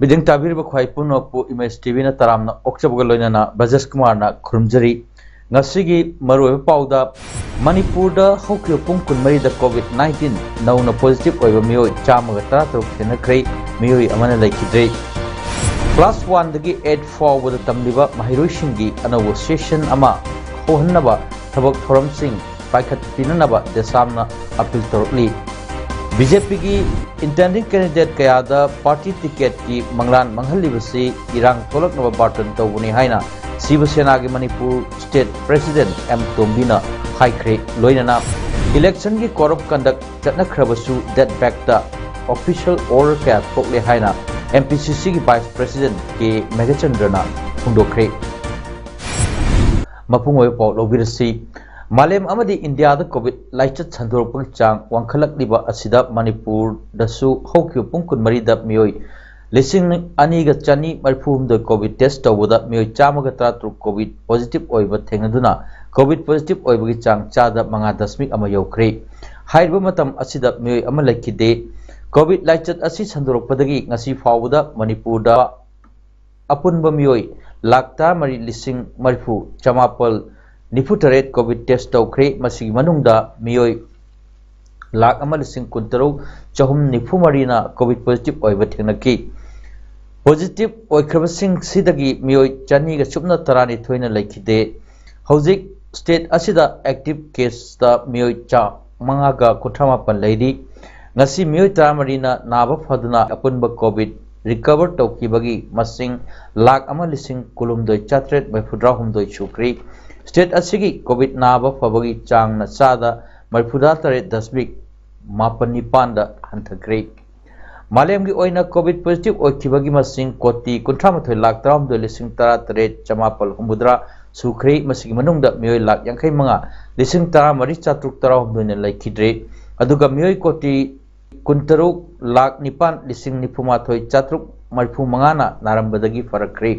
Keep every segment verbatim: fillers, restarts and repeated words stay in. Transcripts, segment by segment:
ꯃꯤꯠꯌꯦꯡ ꯇꯥꯕꯤꯔꯤꯕ ꯈ꯭ꯋꯥꯏ ꯄꯨꯝꯅꯃꯛꯄꯨ ꯏꯃꯦꯖ ꯇꯤ ꯚꯤꯅ ꯇꯔꯥꯝꯅ ꯑꯣꯛꯆꯕꯒ ꯂꯣꯏꯅꯅ ꯕ꯭ꯔꯖꯦꯁ ꯀꯨꯃꯥꯔꯅ ꯈꯨꯔꯨꯝꯖꯔꯤ꯫ ꯉꯁꯤꯒꯤ ꯃꯔꯨꯑꯣꯏꯕ ꯄꯥꯎꯗ, ꯃꯅꯤꯄꯨꯔꯗ ꯍꯧꯈꯤꯕ ꯄꯨꯡ ꯀꯨꯟꯃꯔꯤꯗ ꯀꯣꯚꯤꯗ ꯅꯥꯏꯟꯇꯤꯟ ꯅꯧꯅ ꯄꯣꯖꯤꯇꯤꯚ ꯑꯣꯏꯕ ꯃꯤꯑꯣꯏ ꯆꯥꯝꯃꯒ ꯇꯔꯥꯇꯔꯨꯛ ꯊꯦꯡꯅꯈ꯭ꯔꯦ, ꯃꯤꯑꯣꯏ ꯑꯃꯅ ꯂꯩꯈꯤꯗ꯭ꯔꯦ꯫ ꯀ꯭ꯂꯥꯁ ꯋꯥꯟꯗꯒꯤ ꯑꯩꯠ ꯐꯥꯎꯕꯗ ꯇꯝꯂꯤꯕ ꯃꯍꯩꯔꯣꯏꯁꯤꯡꯒꯤ ꯑꯅꯧꯕ ꯁꯦꯁꯟ ꯑꯃ ꯍꯧꯍꯟꯅꯕ ꯊꯕꯛ ꯊꯧꯔꯝꯁꯤꯡ ꯄꯥꯏꯈꯠꯄꯤꯅꯅꯕ ꯗꯦꯁꯥꯝꯅ ꯑꯄꯤꯜ ꯇꯧꯔꯛꯂꯤ꯫ ꯕꯤ ꯖꯦ ꯄꯤꯒꯤ ꯏꯟꯇꯦꯟꯗꯤꯡ ꯀꯦꯟꯗꯤꯗꯦꯠ ꯀꯌꯥꯗ ꯄꯥꯔꯇꯤ ꯇꯤꯀꯦꯠꯀꯤ ꯃꯪꯂꯥꯟ ꯃꯥꯡꯍꯜꯂꯤꯕꯁꯤ ꯏꯔꯥꯡ ꯊꯣꯛꯂꯛꯅꯕ ꯕꯥꯔꯇꯟ ꯇꯧꯕꯅꯤ ꯍꯥꯏꯅ ꯁꯤꯕ ꯁꯦꯅꯥꯒꯤ ꯃꯅꯤꯄꯨꯔ ꯁ꯭ꯇꯦꯠ ꯄ꯭ꯔꯦꯁꯤꯗꯦꯟꯠ ꯑꯦꯝ ꯇꯣꯝꯕꯤꯅ ꯍꯥꯏꯈ꯭ꯔꯦ꯫ ꯂꯣꯏꯅꯅ ꯏꯂꯦꯛꯁꯟꯒꯤ ꯀꯣꯗ ꯑꯣꯐ ꯀꯟꯗꯛ ꯆꯠꯅꯈ꯭ꯔꯕꯁꯨ ꯗꯦꯠ ꯕꯦꯛꯇ ꯑꯣꯐꯤꯁꯤꯌꯦꯜ ꯑꯣꯔꯗꯔ ꯀꯌꯥ ꯊꯣꯛꯂꯦ ꯍꯥꯏꯅ ꯑꯦꯝ ꯄꯤ ꯁꯤ ꯁꯤꯒꯤ ꯚꯥꯏꯁ ꯄ꯭ꯔꯦꯁꯤꯗꯦꯟꯠ ꯀꯦ ꯃꯦꯘꯆꯟꯗ꯭ꯔꯅ ꯐꯣꯡꯗꯣꯛꯈ꯭ꯔꯦ꯫ ꯃꯄꯨꯡ ꯑꯣꯏꯕ ꯄꯥꯎ ꯂꯧꯕꯤꯔꯁꯤ꯫ ꯃꯥꯂꯦꯝ ꯑꯃꯗꯤ ꯏꯟꯗꯤꯌꯥꯗ ꯀꯣꯚꯤꯗ ꯂꯥꯏꯆꯠ ꯁꯟꯗꯣꯔꯛꯄꯒꯤ ꯆꯥꯡ ꯋꯥꯡꯈꯠꯂꯛꯂꯤꯕ ꯑꯁꯤꯗ ꯃꯅꯤꯄꯨꯔꯗꯁꯨ ꯍꯧꯈꯤꯕ ꯄꯨꯡ ꯀꯨꯟꯃꯔꯤꯗ ꯃꯤꯑꯣꯏ ꯂꯤꯁꯤꯡ ꯑꯅꯤꯒ ꯆꯅꯤ ꯃꯔꯤꯐꯨ ꯍꯨꯝꯗꯣꯏ ꯀꯣꯚꯤꯗ ꯇꯦꯁ ꯇꯧꯕꯗ ꯃꯤꯑꯣꯏ ꯆꯥꯝꯃꯒ ꯇꯔꯥꯇꯔꯨꯛ ꯀꯣꯚꯤꯗ ꯄꯣꯖꯤꯇꯤꯚ ꯑꯣꯏꯕ ꯊꯦꯡꯅꯗꯨꯅ ꯀꯣꯚꯤꯗ ꯄꯣꯖꯤꯇꯤꯚ ꯑꯣꯏꯕꯒꯤ ꯆꯥꯡ ꯆꯥꯗ ꯃꯉꯥ ꯗꯁꯃꯤꯛ ꯑꯃ ꯌꯧꯈ꯭ꯔꯦ꯫ ꯍꯥꯏꯔꯤꯕ ꯃꯇꯝ ꯑꯁꯤꯗ ꯃꯤꯑꯣꯏ ꯑꯃ ꯂꯩꯈꯤꯗꯦ꯫ ꯀꯣꯚꯤꯗ ꯂꯥꯏꯆꯠ ꯑꯁꯤ ꯁꯟꯗꯣꯔꯛꯄꯗꯒꯤ ꯉꯁꯤ ꯐꯥꯎꯕꯗ ꯃꯅꯤꯄꯨꯔꯗ ꯑꯄꯨꯟꯕ ꯃꯤꯑꯣꯏ ꯂꯥꯈ ꯇꯔꯥꯃꯔꯤ ꯂꯤꯁꯤꯡ ꯃꯔꯤꯐꯨ ꯆꯃꯥꯄꯜ ꯅꯤꯐꯨ ꯇꯔꯦꯠ ꯀꯣꯚꯤꯗ ꯇꯦꯁ ꯇꯧꯈ꯭ꯔꯦ꯫ ꯃꯁꯤꯒꯤ ꯃꯅꯨꯡꯗ ꯃꯤꯑꯣꯏ ꯂꯥꯈ ꯑꯃ ꯂꯤꯁꯤꯡ ꯀꯨꯟꯇꯔꯨꯛ ꯆꯍꯨꯝ ꯅꯤꯐꯨ ꯃꯔꯤꯅ ꯀꯣꯚꯤꯗ ꯄꯣꯖꯤꯇꯤꯚ ꯑꯣꯏꯕ ꯊꯦꯡꯅꯈꯤ꯫ ꯄꯣꯖꯤꯇꯤꯚ ꯑꯣꯏꯈ꯭ꯔꯕꯁꯤꯡꯁꯤꯗꯒꯤ ꯃꯤꯑꯣꯏ ꯆꯅꯤꯒ ꯁꯨꯞꯅ ꯇꯔꯥꯅꯤꯊꯣꯏꯅ ꯂꯩꯈꯤꯗꯦ꯫ ꯍꯧꯖꯤꯛ ꯁ꯭ꯇꯦꯠ ꯑꯁꯤꯗ ꯑꯦꯛꯇꯤꯚ ꯀꯦꯁꯇ ꯃꯤꯑꯣꯏ ꯆꯥꯝꯃꯉꯥꯒ ꯀꯨꯟꯊ꯭ꯔꯥ ꯃꯥꯄꯟ ꯂꯩꯔꯤ꯫ ꯉꯁꯤ ꯃꯤꯑꯣꯏ ꯇꯔꯥꯃꯔꯤꯅ ꯅꯥꯕ ꯐꯗꯨꯅ ꯑꯄꯨꯟꯕ ꯀꯣꯚꯤꯗ ꯔꯤꯀꯚꯔ ꯇꯧꯈꯤꯕꯒꯤ ꯃꯁꯤꯡ ꯂꯥꯈ ꯑꯃ ꯂꯤꯁꯤꯡ ꯀꯨꯟꯍꯨꯝꯗꯣꯏ ꯆꯥꯇ꯭ꯔꯦꯠ ꯃꯔꯤꯐꯨꯇꯔꯥꯍꯨꯝꯗꯣꯏ ꯁꯨꯈ꯭ꯔꯦ꯫ ꯁ꯭ꯇꯦꯠ ꯑꯁꯤꯒꯤ ꯀꯣꯚꯤꯗ ꯅꯥꯕ ꯐꯕꯒꯤ ꯆꯥꯡꯅ ꯆꯥꯗ ꯃꯔꯤꯐꯨꯇꯔꯥ ꯇꯔꯦꯠ ꯗꯁꯃꯤꯛ ꯃꯥꯄꯟ ꯅꯤꯄꯥꯟꯗ ꯍꯟꯊꯈ꯭ꯔꯦ꯫ ꯃꯥꯂꯦꯝꯒꯤ ꯑꯣꯏꯅ COVID positive ꯑꯣꯏꯈꯤꯕꯒꯤ ꯃꯁꯤꯡ ꯀꯣꯇꯤ ꯀꯨꯟꯊ꯭ꯔꯥ ꯃꯥꯊꯣꯏ ꯂꯥꯈ ꯇꯔꯥꯍꯨꯝꯗꯣꯏ ꯂꯤꯁꯤꯡ ꯇꯔꯥ ꯇꯔꯦꯠ ꯆꯃꯥꯄꯜ ꯍꯨꯝꯐꯨꯇꯔꯥ ꯁꯨꯈ꯭ꯔꯦ꯫ ꯃꯁꯤꯒꯤ ꯃꯅꯨꯡꯗ ꯃꯤꯑꯣꯏ ꯂꯥꯈ ꯌꯥꯡꯈꯩ ꯃꯉꯥ ꯂꯤꯁꯤꯡ ꯇꯔꯥ ꯃꯔꯤ ꯆꯥꯇ꯭ꯔꯨꯛ ꯇꯔꯥꯍꯨꯝꯗꯣꯏꯅ ꯂꯩꯈꯤꯗ꯭ꯔꯦ꯫ ꯑꯗꯨꯒ ꯃꯤꯑꯣꯏ ꯀꯣꯇꯤ ꯀꯨꯟꯇꯔꯨꯛ ꯂꯥꯈ ꯅꯤꯄꯥꯟ ꯂꯤꯁꯤꯡ ꯅꯤꯐꯨ ꯃꯥꯊꯣꯏ ꯆꯥꯇ꯭ꯔꯨꯛ ꯃꯔꯤꯐꯨ ꯃꯉꯥꯅ ꯅꯥꯔꯝꯕꯗꯒꯤ ꯐꯔꯛꯈ꯭ꯔꯦ꯫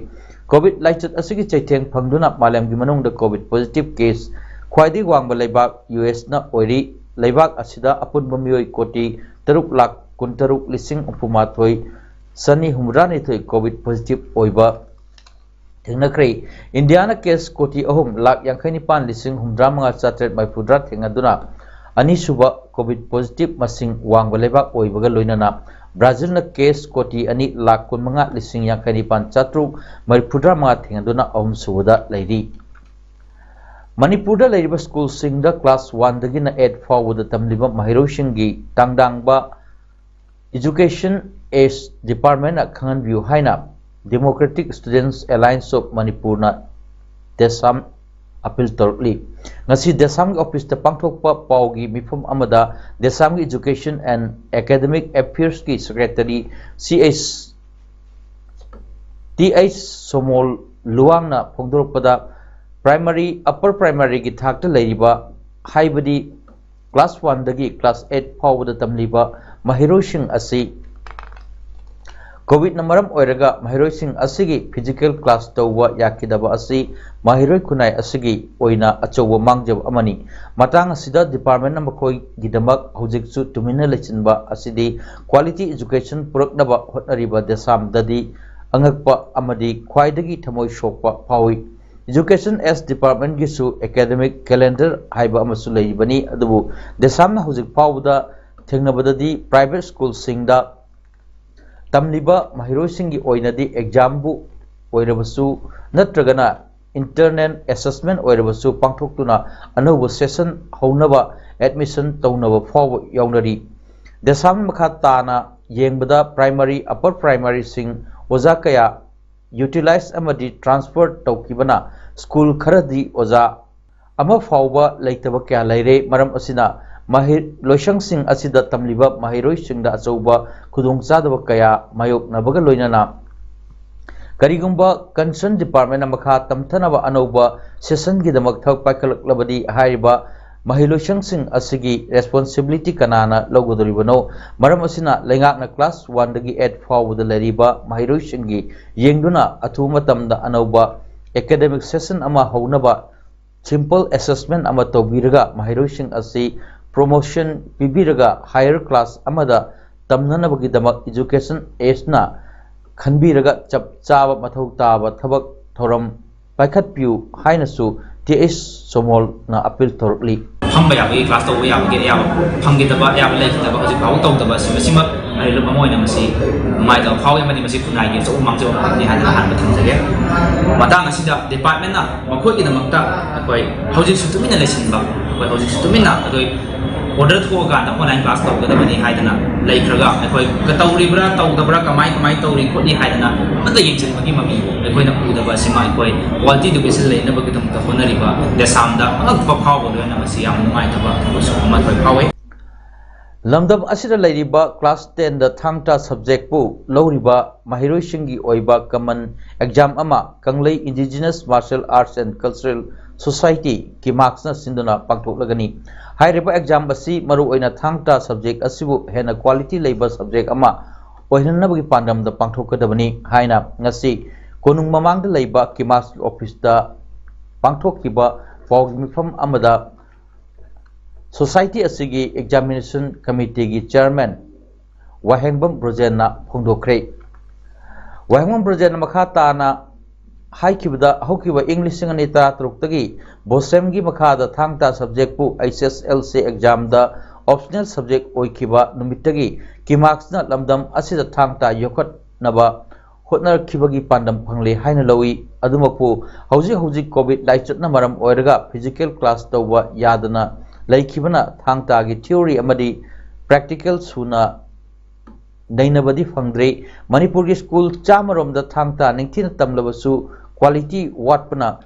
COVID ꯂꯥꯏꯆꯠ ꯑꯁꯤꯒꯤ ꯆꯩꯊꯦꯡ ꯐꯪꯗꯨꯅ ꯃꯥꯂꯦꯝꯒꯤ ꯃꯅꯨꯡꯗ COVID positive case ꯈ꯭ꯋꯥꯏꯗꯒꯤ ꯋꯥꯡꯕ ꯂꯩꯕꯥꯛ ꯌꯨ ꯑꯦꯁꯅ ꯑꯣꯏꯔꯤ꯫ ꯂꯩꯕꯥꯛ ꯑꯁꯤꯗ ꯑꯄꯨꯟꯕ ꯃꯤꯑꯣꯏ ꯀꯣꯇꯤ ꯇꯔꯨꯛ ꯂꯥꯈ ꯀꯨꯟꯇꯔꯨꯛ ꯂꯤꯁꯤꯡ ꯍꯨꯝꯐꯨ ꯃꯥꯊꯣꯏ ꯆꯅꯤ ꯍꯨꯝꯐꯨꯇꯔꯥꯅꯤꯊꯣꯏ COVID positive ꯑꯣꯏꯕ ꯊꯦꯡꯅꯈ꯭ꯔꯦ꯫ ꯏꯟꯗꯤꯌꯥꯅ case ꯀꯣꯇꯤ ꯑꯍꯨꯝ ꯂꯥꯈ ꯌꯥꯡꯈꯩ ꯅꯤꯄꯥꯟ ꯂꯤꯁꯤꯡ ꯍꯨꯝꯐꯨꯇꯔꯥ ꯃꯉꯥ ꯆꯥꯇ꯭ꯔꯦꯠ ꯃꯔꯤꯐꯨꯇꯔꯥ ꯊꯦꯡꯅꯗꯨꯅ ꯑꯅꯤꯁꯨꯕ COVID positive ꯃꯁꯤꯡ ꯋꯥꯡꯕ ꯂꯩꯕꯥꯛ ꯑꯣꯏꯕꯒ ꯂꯣꯏꯅꯅ ꯕ꯭ꯔꯥꯖꯤꯜꯅ case ꯀꯣꯇꯤ ꯑꯅꯤ ꯂꯥꯈ ꯀꯨꯟꯃꯉꯥ ꯂꯤꯁꯤꯡ ꯌꯥꯡꯈꯩ ꯅꯤꯄꯥꯟ ꯆꯥꯇ꯭ꯔꯨꯛ ꯃꯔꯤꯐꯨꯇꯔꯥ ꯃꯉꯥ ꯊꯦꯡꯅꯗꯨꯅ ꯑꯍꯨꯝꯁꯨꯕꯗ ꯂꯩꯔꯤ꯫ ꯃꯅꯤꯄꯨꯔꯗ ꯂꯩꯔꯤꯕ ꯁ꯭ꯀꯨꯜꯁꯤꯡꯗ class one ꯗꯒꯤꯅ eight ꯐꯥꯎꯕꯗ ꯇꯝꯂꯤꯕ ꯃꯍꯩꯔꯣꯏꯁꯤꯡꯒꯤ ꯇꯥꯡꯗꯥꯡꯕ Education Act Department ꯅ ꯈꯪꯍꯟꯕꯤꯌꯨ ꯍꯥꯏꯅ Democratic Students Alliance of ꯃꯅꯤꯄꯨꯔꯅ ꯗꯦꯁꯥꯝ appeal ꯇꯧꯔꯛꯂꯤ꯫ ꯉꯁꯤ ꯗꯦꯁꯥꯝꯒꯤ office ꯇ ꯄꯥꯡꯊꯣꯛꯄ ꯄꯥꯎꯒꯤ ꯃꯤꯐꯝ ꯑꯃꯗ ꯗꯦꯁꯥꯝꯒꯤ Education and Academic Affairs ꯀꯤ Secretary C H T H Somol ꯂꯨꯋꯥꯡꯅ ꯐꯣꯡꯗꯣꯔꯛꯄꯗ, primary, upper primary ꯒꯤ ꯊꯥꯛꯇ ꯂꯩꯔꯤꯕ, ꯍꯥꯏꯕꯗꯤ class one ꯗꯒꯤ class eight ꯐꯥꯎꯕꯗ ꯇꯝꯂꯤꯕ ꯃꯍꯩꯔꯣꯏꯁꯤꯡ ꯑꯁꯤ COVID ꯅ ꯃꯔꯝ ꯑꯣꯏꯔꯒ ꯃꯍꯩꯔꯣꯏꯁꯤꯡ ꯑꯁꯤꯒꯤ physical class ꯇꯧꯕ ꯌꯥꯈꯤꯗꯕ ꯑꯁꯤ ꯃꯍꯩꯔꯣꯏ ꯈꯨꯟꯅꯥꯏ ꯑꯁꯤꯒꯤ ꯑꯣꯏꯅ ꯑꯆꯧꯕ ꯃꯥꯡꯖꯕ ꯑꯃꯅꯤ꯫ ꯃꯇꯥꯡ ꯑꯁꯤꯗ department ꯅ ꯃꯈꯣꯏꯒꯤꯗꯃꯛ ꯍꯧꯖꯤꯛꯁꯨ ꯇꯨꯃꯤꯟꯅ ꯂꯩꯁꯤꯟꯕ ꯑꯁꯤꯗꯤ quality education ꯄꯨꯔꯛꯅꯕ ꯍꯣꯠꯅꯔꯤꯕ ꯗꯦꯁꯥꯝꯗꯗꯤ ꯑꯉꯛꯄ ꯑꯃꯗꯤ ꯈ꯭ꯋꯥꯏꯗꯒꯤ ꯊꯃꯣꯏ ꯁꯣꯛꯄ ꯐꯥꯎꯏ꯫ Education Act Department ꯒꯤꯁꯨ academic calendar ꯍꯥꯏꯕ ꯑꯃꯁꯨ ꯂꯩꯔꯤꯕꯅꯤ, ꯑꯗꯨꯕꯨ ꯗꯦꯁꯥꯝꯅ ꯍꯧꯖꯤꯛ ꯐꯥꯎꯕꯗ ꯊꯦꯡꯅꯕꯗꯗꯤ private school ꯁꯤꯡꯗ ꯇꯝꯂꯤꯕ ꯃꯍꯩꯔꯣꯏꯁꯤꯡꯒꯤ ꯑꯣꯏꯅꯗꯤ exam ꯕꯨ ꯑꯣꯏꯔꯕꯁꯨ ꯅꯠꯇ꯭ꯔꯒꯅ internal assessment ꯑꯣꯏꯔꯕꯁꯨ ꯄꯥꯡꯊꯣꯛꯇꯨꯅ ꯑꯅꯧꯕ session ꯍꯧꯅꯕ admission ꯇꯧꯅꯕ ꯐꯥꯎꯕ ꯌꯥꯎꯅꯔꯤ꯫ ꯗꯦꯁꯥꯝ ꯃꯈꯥ ꯇꯥꯅ ꯌꯦꯡꯕꯗ primary, upper primary ꯁꯤꯡ ꯑꯣꯖꯥ ꯀꯌꯥ utilize ꯑꯃꯗꯤ transfer ꯇꯧꯈꯤꯕꯅ school ꯈꯔꯗꯤ ꯑꯣꯖꯥ ꯑꯃ ꯐꯥꯎꯕ ꯂꯩꯇꯕ ꯀꯌꯥ ꯂꯩꯔꯦ꯫ ꯃꯔꯝ ꯑꯁꯤꯅ ꯃꯍꯩ ꯂꯣꯏꯁꯪꯁꯤꯡ ꯑꯁꯤꯗ ꯇꯝꯂꯤꯕ ꯃꯍꯩꯔꯣꯏꯁꯤꯡꯗ ꯑꯆꯧꯕ ꯈꯨꯗꯣꯡꯆꯥꯗꯕ ꯀꯌꯥ ꯃꯥꯌꯣꯛꯅꯕꯒ ꯂꯣꯏꯅꯅ, ꯀꯔꯤꯒꯨꯝꯕ concern department ꯃꯈꯥ ꯇꯝꯊꯅꯕ ꯑꯅꯧꯕ session ꯒꯤꯗꯃꯛ ꯊꯕꯛ ꯄꯥꯏꯈꯠꯂꯛꯂꯕꯗꯤ, ꯍꯥꯏꯔꯤꯕ ꯃꯍꯩꯂꯣꯏꯁꯪꯁꯤꯡ ꯑꯁꯤꯒꯤ responsibility ꯀꯅꯥꯅ ꯂꯧꯒꯗꯧꯔꯤꯕꯅꯣ? ꯃꯔꯝ ꯑꯁꯤꯅ, ꯂꯩꯉꯥꯛꯅ class one ꯗꯒꯤ eight ꯐꯥꯎꯕꯗ ꯂꯩꯔꯤꯕ ꯃꯍꯩꯔꯣꯏꯁꯤꯡꯒꯤ ꯌꯦꯡꯗꯨꯅ, ꯑꯊꯨꯕ ꯃꯇꯝꯗ ꯑꯅꯧꯕ academic session ꯑꯃ ꯍꯧꯅꯕ simple assessment ꯑꯃ ꯇꯧꯕꯤꯔꯒ, ꯃꯍꯩꯔꯣꯏꯁꯤꯡ ꯑꯁꯤ promotion ꯄꯤꯕꯤꯔꯒ higher class ꯑꯃꯗ ꯇꯝꯅꯅꯕꯒꯤꯗꯃꯛ education age ꯅ ꯈꯟꯕꯤꯔꯒ ꯆꯞ ꯆꯥꯕ ꯃꯊꯧ ꯇꯥꯕ ꯊꯕꯛ ꯊꯧꯔꯝ ꯄꯥꯏꯈꯠꯄꯤꯌꯨ ꯍꯥꯏꯅꯁꯨ ꯇꯤ ꯑꯩꯆ ꯁꯣꯃꯣꯜꯅ appeal ꯇꯧꯔꯛꯂꯤ꯫ ꯐꯝꯕ ꯌꯥꯕꯒꯤ, class ꯇꯧꯕ ꯌꯥꯕꯒꯤ ꯑꯌꯥꯕ ꯐꯪꯈꯤꯗꯕ, ꯑꯌꯥꯕ ꯂꯩꯈꯤꯗꯕ, ꯍꯧꯖꯤꯛ ꯐꯥꯎꯕ ꯇꯧꯗꯕ ꯑꯁꯤ, ꯃꯁꯤꯃꯛ ꯑꯩ ꯂꯨꯞ ꯑꯃ ꯑꯣꯏꯅ ꯃꯁꯤ ꯅꯨꯡꯉꯥꯏꯇꯕ ꯐꯥꯎꯏ ꯑꯃꯗꯤ ꯃꯁꯤ ꯈꯨꯟꯅꯥꯏꯒꯤ ꯑꯆꯧꯕ ꯃꯥꯡꯖꯕ ꯑꯃꯈꯛꯅꯤ ꯍꯥꯏꯗꯅ ꯑꯍꯥꯟꯕ ꯊꯝꯖꯒꯦ꯫ ꯃꯇꯥꯡ ꯑꯁꯤꯗ department ꯅ ꯃꯈꯣꯏꯒꯤꯗꯃꯛꯇ ꯑꯩꯈꯣꯏ ꯍꯧꯖꯤꯛꯁꯨ ꯇꯨꯃꯤꯟꯅ ꯂꯩꯁꯤꯟꯕ, ꯑꯩꯈꯣꯏ ꯍꯧꯖꯤꯛꯁꯨ ꯇꯨꯃꯤꯟꯅ ꯑꯩꯈꯣꯏ order ꯊꯣꯛꯑꯀꯥꯟꯗ online class ꯇꯧꯒꯗꯕꯅꯤ ꯍꯥꯏꯗꯅ ꯂꯩꯈ꯭ꯔꯒ, ꯑꯩꯈꯣꯏ ꯇꯧꯔꯤꯕ꯭ꯔꯥ ꯇꯧꯗꯕ꯭ꯔꯥ, ꯀꯃꯥꯏ ꯀꯃꯥꯏ ꯇꯧꯔꯤ ꯈꯣꯠꯂꯤ ꯍꯥꯏꯗꯅ ꯑꯃꯠꯇ ꯌꯦꯡꯁꯤꯟꯕꯒꯤ ꯃꯃꯤ ꯑꯩꯈꯣꯏꯅ ꯎꯗꯕ ꯑꯁꯤꯃ ꯑꯩꯈꯣꯏ quality education ꯂꯩꯅꯕꯒꯤꯗꯃꯛꯇ ꯍꯣꯠꯅꯔꯤꯕ ꯗꯦꯁꯥꯝꯗ ꯑꯉꯛꯄ ꯐꯥꯎꯕ ꯂꯣꯏꯅ ꯃꯁꯤ ꯌꯥꯝꯅ ꯅꯨꯡꯉꯥꯏꯇꯕ ꯊꯧꯗꯣꯛ ꯑꯃ ꯑꯩꯈꯣꯏ ꯐꯥꯎꯏ꯫ ꯂꯝꯗꯝ ꯑꯁꯤꯗ ꯂꯩꯔꯤꯕ class ten ꯗ ꯊꯥꯡ ꯇꯥ subject ꯄꯨ ꯂꯧꯔꯤꯕ ꯃꯍꯩꯔꯣꯏꯁꯤꯡꯒꯤ ꯑꯣꯏꯕ common exam ꯑꯃ ꯀꯪꯂꯩ Indigenous Martial Arts and Cultural Society, ꯀꯤꯃꯥꯛꯁꯅ ꯁꯤꯟꯗꯨꯅ ꯄꯥꯡꯊꯣꯛꯂꯒꯅꯤ꯫ ꯍꯥꯏꯔꯤꯕ exam ꯑꯁꯤ ꯃꯔꯨꯑꯣꯏꯅ ꯊꯥꯡ ꯇꯥ subject ꯑꯁꯤꯕꯨ ꯍꯦꯟꯅ quality ꯂꯩꯕ subject ꯑꯃ ꯑꯣꯏꯍꯟꯅꯕꯒꯤ ꯄꯥꯟꯗꯝꯗ ꯄꯥꯡꯊꯣꯛꯀꯗꯕꯅꯤ ꯍꯥꯏꯅ ꯉꯁꯤ ꯀꯣꯅꯨꯡ ꯃꯃꯥꯡꯗ ꯂꯩꯕ ꯀꯤꯃꯥꯛꯁ office ꯇ ꯄꯥꯡꯊꯣꯛꯈꯤꯕ ꯄꯥꯎꯒꯤ ꯃꯤꯐꯝ ꯑꯃꯗ society ꯑꯁꯤꯒꯤ examination committee ꯒꯤ chairman ꯋꯥꯍꯦꯡꯕꯝ ꯕ꯭ꯔꯣꯖꯦꯟꯅ ꯐꯣꯡꯗꯣꯛꯈ꯭ꯔꯦ꯫ ꯋꯥꯍꯦꯡꯕꯝ ꯕ꯭ꯔꯣꯖꯦꯟꯅ ꯃꯈꯥ ꯇꯥꯅ ꯍꯥꯏꯈꯤꯕꯗ, ꯍꯧꯈꯤꯕ ꯏꯪ ꯂꯤꯁꯤꯡ ꯑꯅꯤ ꯇꯔꯥꯇꯔꯨꯛꯇꯒꯤ ꯕꯣꯁꯦꯝꯒꯤ ꯃꯈꯥꯗ ꯊꯥꯡ ꯇꯥ subject ꯄꯨ H S L C exam ꯗ optional subject ꯑꯣꯏꯈꯤꯕ ꯅꯨꯃꯤꯠꯇꯒꯤ ꯀꯤꯃꯥꯛꯁꯅ ꯂꯝꯗꯝ ꯑꯁꯤꯗ ꯊꯥꯡ ꯇꯥ ꯌꯣꯛꯈꯠꯅꯕ ꯍꯣꯠꯅꯔꯛꯈꯤꯕꯒꯤ ꯄꯥꯟꯗꯝ ꯐꯪꯂꯦ ꯍꯥꯏꯅ ꯂꯧꯏ꯫ ꯑꯗꯨꯃꯛꯄꯨ ꯍꯧꯖꯤꯛ ꯍꯧꯖꯤꯛ COVID ꯂꯥꯏꯆꯠꯅ ꯃꯔꯝ ꯑꯣꯏꯔꯒ physical class ꯇꯧꯕ ꯌꯥꯗꯅ ꯂꯩꯈꯤꯕꯅ ꯊꯥꯡ ꯇꯥꯒꯤ theory ꯑꯃꯗꯤ practical ꯁꯨꯅ ꯅꯩꯅꯕꯗꯤ ꯐꯪꯗ꯭ꯔꯤ꯫ ꯃꯅꯤꯄꯨꯔꯒꯤ school ꯆꯥꯝꯃꯔꯣꯝꯗ ꯊꯥꯡ ꯇꯥ ꯅꯤꯡꯊꯤꯅ ꯇꯝꯂꯕꯁꯨ quality ꯋꯥꯠꯄꯅ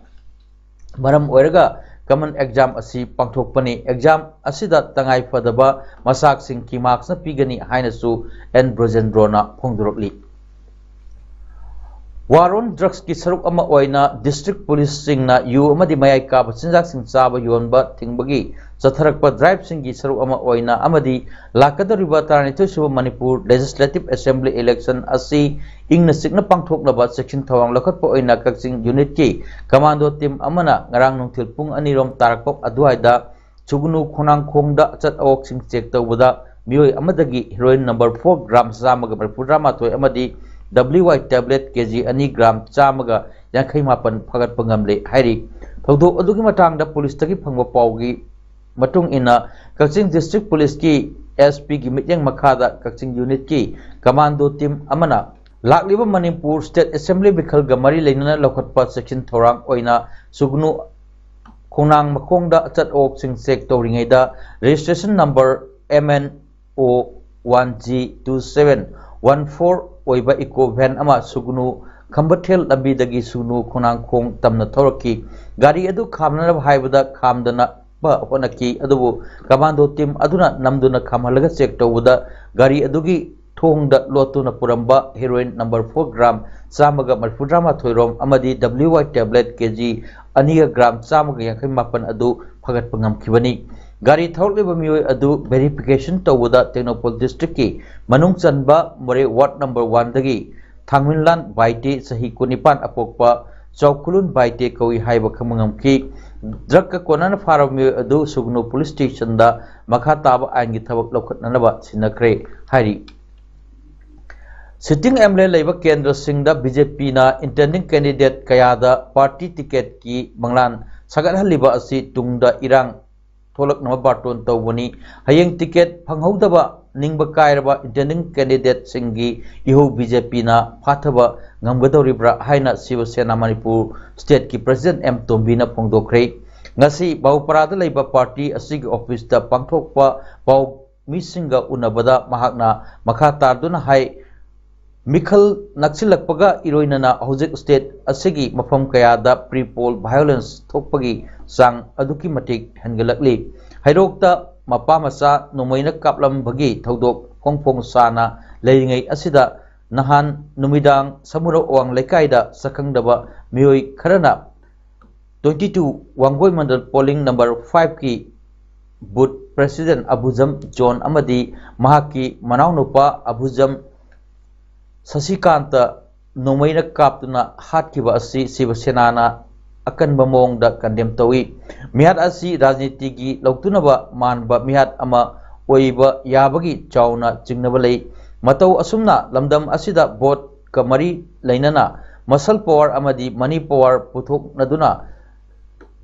ꯃꯔꯝ ꯑꯣꯏꯔꯒ common exam ꯑꯁꯤ ꯄꯥꯡꯊꯣꯛꯄꯅꯤ꯫ Exam ꯑꯁꯤꯗ ꯇꯉꯥꯏ ꯐꯗꯕ ꯃꯆꯥꯛꯁꯤꯡ KIMARKꯁꯅ ꯄꯤꯒꯅꯤ ꯍꯥꯏꯅꯁꯨ ꯑꯦꯟ ꯕ꯭ꯔꯖꯦꯟꯗ꯭ꯔꯣꯅ ꯐꯣꯡꯗꯣꯔꯛꯂꯤ꯫ War on Drugsꯀꯤ ꯁꯔꯨꯛ ꯑꯃ ꯑꯣꯏꯅ district policeꯁꯤꯡꯅ ꯌꯨ ꯑꯃꯗꯤ ꯃꯌꯥꯏ ꯀꯥꯕ ꯆꯤꯟꯖꯥꯛꯁꯤꯡ ꯆꯥꯕ ꯌꯣꯟꯕ ꯊꯤꯡꯕꯒꯤ ꯆꯠꯊꯔꯛꯄ driveꯁꯤꯡꯒꯤ ꯁꯔꯨꯛ ꯑꯃ ꯑꯣꯏꯅ ꯑꯃꯗꯤ ꯂꯥꯛꯀꯗꯧꯔꯤꯕ ꯇꯔꯥꯅꯤꯊꯣꯏ ꯁꯨꯕ ꯃꯅꯤꯄꯨꯔ Legislative Assembly election ꯑꯁꯤ ꯏꯪꯅ ꯆꯤꯛꯅ ꯄꯥꯡꯊꯣꯛꯅꯕ ꯆꯦꯛꯁꯤꯟ ꯊꯧꯔꯥꯡ ꯂꯧꯈꯠꯄ ꯑꯣꯏꯅ ꯀꯛꯆꯤꯡ unitꯀꯤ commando team ꯑꯃꯅ ꯉꯔꯥꯡ ꯅꯨꯡꯊꯤꯜ ꯄꯨꯡ ꯑꯅꯤꯔꯣꯝ ꯇꯥꯔꯛꯄ ꯑꯗꯨꯋꯥꯏꯗ ꯁꯨꯒꯅꯨ ꯈꯣꯡꯅꯥꯡꯈꯣꯡꯗ ꯑꯆꯠ ꯑꯋꯣꯛꯁꯤꯡ check ꯇꯧꯕꯗ ꯃꯤꯑꯣꯏ ꯑꯃꯗꯒꯤ heroin number four gram ꯆꯥꯝꯃꯒ ꯃꯔꯤꯐꯨꯇꯔꯥ ꯃꯥꯊꯣꯏ ꯑꯃꯗꯤ W Y tablet K G ꯑꯅꯤ gram ꯆꯥꯝꯃꯒ ꯌꯥꯡꯈꯩ ꯃꯥꯄꯟ ꯐꯥꯒꯠꯄ ꯉꯝꯂꯦ ꯍꯥꯏꯔꯤ꯫ ꯊꯧꯗꯣꯛ ꯑꯗꯨꯒꯤ ꯃꯇꯥꯡꯗ policeꯇꯒꯤ ꯐꯪꯕ ꯄꯥꯎꯒꯤ ꯃꯇꯨꯡ ꯏꯟꯅ ꯀꯛꯆꯤꯡ district policeꯀꯤ S Pꯒꯤ ꯃꯤꯠꯌꯦꯡ ꯃꯈꯥꯗ ꯀꯛꯆꯤꯡ unitꯀꯤ commando team ꯑꯃꯅ ꯂꯥꯛꯂꯤꯕ ꯃꯅꯤꯄꯨꯔ State Assembly ꯃꯤꯈꯜꯒ ꯃꯔꯤ ꯂꯩꯅꯅ ꯂꯧꯈꯠꯄ ꯆꯦꯛꯁꯤꯟ ꯊꯧꯔꯥꯡ ꯑꯣꯏꯅ ꯁꯨꯒꯅꯨ ꯈꯣꯡꯅꯥꯡ ꯃꯈꯣꯡꯗ ꯑꯆꯠ ꯑꯋꯣꯛꯁꯤꯡ check ꯇꯧꯔꯤꯉꯩꯗ registration number M N O one G two seven one four ꯑꯣꯏꯕ eco van ꯑꯃ ꯁꯨꯒꯅꯨ ꯈꯝꯕꯊꯦꯜ ꯂꯝꯕꯤꯗꯒꯤ ꯁꯨꯒꯅꯨ ꯈꯣꯡꯅꯥꯡꯈꯣꯡ ꯇꯝꯅ ꯊꯧꯔꯛꯈꯤ꯫ ꯒꯥꯔꯤ ꯑꯗꯨ ꯈꯥꯝꯅꯅꯕ ꯍꯥꯏꯕꯗ ꯈꯥꯝꯗꯅꯕ ꯍꯣꯠꯅꯈꯤ, ꯑꯗꯨꯕꯨ commando team ꯑꯗꯨꯅ ꯅꯝꯗꯨꯅ ꯈꯥꯝꯍꯜꯂꯒ check ꯇꯧꯕꯗ ꯒꯥꯔꯤ ꯑꯗꯨꯒꯤ ꯊꯣꯡꯗ ꯂꯣꯠꯇꯨꯅ ꯄꯨꯔꯝꯕ heroin number four gram ꯆꯥꯝꯃꯒ ꯃꯔꯤꯐꯨꯇꯔꯥ ꯃꯥꯊꯣꯏ ꯔꯣꯝ ꯑꯃꯗꯤ W Y tablet K G ꯑꯅꯤꯒ gram ꯆꯥꯝꯃꯒ ꯌꯥꯡꯈꯩ ꯃꯥꯄꯟ ꯑꯗꯨ ꯐꯒꯠꯄ ꯉꯝꯈꯤꯕꯅꯤ꯫ ꯒꯥꯔꯤ ꯊꯧꯔꯛꯂꯤꯕ ꯃꯤꯑꯣꯏ ꯑꯗꯨ verification ꯇꯧꯕꯗ ꯇꯦꯡꯅꯧꯄꯜ districtꯀꯤ ꯃꯅꯨꯡ ꯆꯟꯕ ꯃꯣꯔꯦ ward number oneꯗꯒꯤ ꯊꯥꯡꯃꯤꯟꯂꯥꯟ ꯕꯥꯏꯇꯦ, ꯆꯍꯤ ꯀꯨꯟꯅꯤꯄꯥꯟ ꯑꯄꯣꯛꯄ ꯆꯥꯎꯈꯨꯂꯨꯟ ꯕꯥꯏꯇꯦ ꯀꯧꯏ ꯍꯥꯏꯕ ꯈꯪꯕ ꯉꯝꯈꯤ꯫ Drugꯀ ꯀꯣꯟꯅꯅ ꯐꯥꯔꯕ ꯃꯤꯑꯣꯏ ꯑꯗꯨ ꯁꯨꯒꯅꯨ police stationꯗ ꯃꯈꯥ ꯇꯥꯕ ꯑꯥꯏꯟꯒꯤ ꯊꯕꯛ ꯂꯧꯈꯠꯅꯅꯕ ꯁꯤꯟꯅꯈ꯭ꯔꯦ ꯍꯥꯏꯔꯤ꯫ Sitting M L A ꯂꯩꯕ ꯀꯦꯟꯗ꯭ꯔꯁꯤꯡꯗ BJPꯅ intending candidate ꯀꯌꯥꯗ party ticketꯀꯤ ꯃꯪꯂꯥꯟ ꯁꯥꯒꯠꯍꯜꯂꯤꯕ ꯑꯁꯤ ꯇꯨꯡꯗ ꯏꯔꯥꯡ ꯊꯣꯛꯂꯛꯅꯕ ꯕꯥꯔꯇꯣꯟ ꯇꯧꯕꯅꯤ꯫ ꯍꯌꯦꯡ ticket ꯐꯪꯍꯧꯗꯕ ꯅꯤꯡꯕ ꯀꯥꯏꯔꯕ intending candidateꯁꯤꯡꯒꯤ ꯏꯍꯧ BJPꯅ ꯐꯥꯊꯕ ꯉꯝꯒꯗꯧꯔꯤꯕ꯭ꯔꯥ ꯍꯥꯏꯅ ꯁꯤꯕ ꯁꯦꯅꯥ ꯃꯅꯤꯄꯨꯔ stateꯀꯤ president M ꯇꯣꯝꯕꯤꯅ ꯐꯣꯡꯗꯣꯛꯈ꯭ꯔꯦ꯫ ꯉꯁꯤ ꯕꯥꯎꯄꯔꯥꯗ ꯂꯩꯕ party ꯑꯁꯤꯒꯤ officeꯇ ꯄꯥꯡꯊꯣꯛꯄ ꯄꯥꯎ ꯃꯤꯁꯤꯡꯒ ꯎꯅꯕꯗ ꯃꯍꯥꯛꯅ ꯃꯈꯥ ꯇꯥꯗꯨꯅ ꯍꯥꯏ, ꯃꯤꯈꯜ ꯅꯛꯁꯤꯜꯂꯛꯄꯒ ꯏꯔꯣꯏꯅꯅ ꯍꯧꯖꯤꯛ state ꯑꯁꯤꯒꯤ ꯃꯐꯝ ꯀꯌꯥꯗ pre-poll violence ꯊꯣꯛꯄꯒꯤ ꯆꯥꯡ ꯑꯗꯨꯛꯀꯤ ꯃꯇꯤꯛ ꯍꯦꯟꯒꯠꯂꯛꯂꯤ꯫ ꯍꯩꯔꯣꯛꯇ ꯃꯄꯥ ꯃꯆꯥ ꯅꯣꯡꯃꯩꯅ ꯀꯥꯞꯂꯝꯕꯒꯤ ꯊꯧꯗꯣꯛ ꯐꯣꯡ ꯐꯣꯡ ꯁꯥꯅ ꯂꯩꯔꯤꯉꯩ ꯑꯁꯤꯗ, ꯅꯍꯥꯟ ꯅꯨꯃꯤꯗꯥꯡ ꯁꯃꯨꯔꯧ ꯑꯋꯥꯡ ꯂꯩꯀꯥꯏꯗ ꯁꯛꯈꯪꯗꯕ ꯃꯤꯑꯣꯏ ꯈꯔꯅ twenty two Wangoi Mandal polling number five ꯀꯤ booth president ꯑꯕꯨꯖꯝ ꯖꯣꯟ ꯑꯃꯗꯤ ꯃꯍꯥꯛꯀꯤ ꯃꯅꯥꯎꯅꯨꯄꯥ ꯑꯕꯨꯖꯝ ꯁꯁꯤꯀꯥꯟꯇ ꯅꯣꯡꯃꯩꯅ ꯀꯥꯞꯇꯨꯅ ꯍꯥꯠꯈꯤꯕ ꯑꯁꯤ ꯁꯤꯕ ꯁꯦꯅꯥꯅ ꯑꯀꯟꯕ ꯃꯑꯣꯡꯗ condemn ꯇꯧꯏ꯫ ꯃꯤꯍꯥꯠ ꯑꯁꯤ ꯔꯥꯖꯅꯤꯇꯤꯒꯤ ꯂꯧꯇꯨꯅꯕ ꯃꯥꯟꯕ ꯃꯤꯍꯥꯠ ꯑꯃ ꯑꯣꯏꯕ ꯌꯥꯕꯒꯤ ꯆꯥꯎꯅ ꯆꯤꯡꯅꯕ ꯂꯩ꯫ ꯃꯇꯧ ꯑꯁꯨꯝꯅ ꯂꯝꯗꯝ ꯑꯁꯤꯗ vote ꯀ ꯃꯔꯤ ꯂꯩꯅꯅ muscle power ꯑꯃꯗꯤ money power ꯄꯨꯊꯣꯛꯅꯗꯨꯅ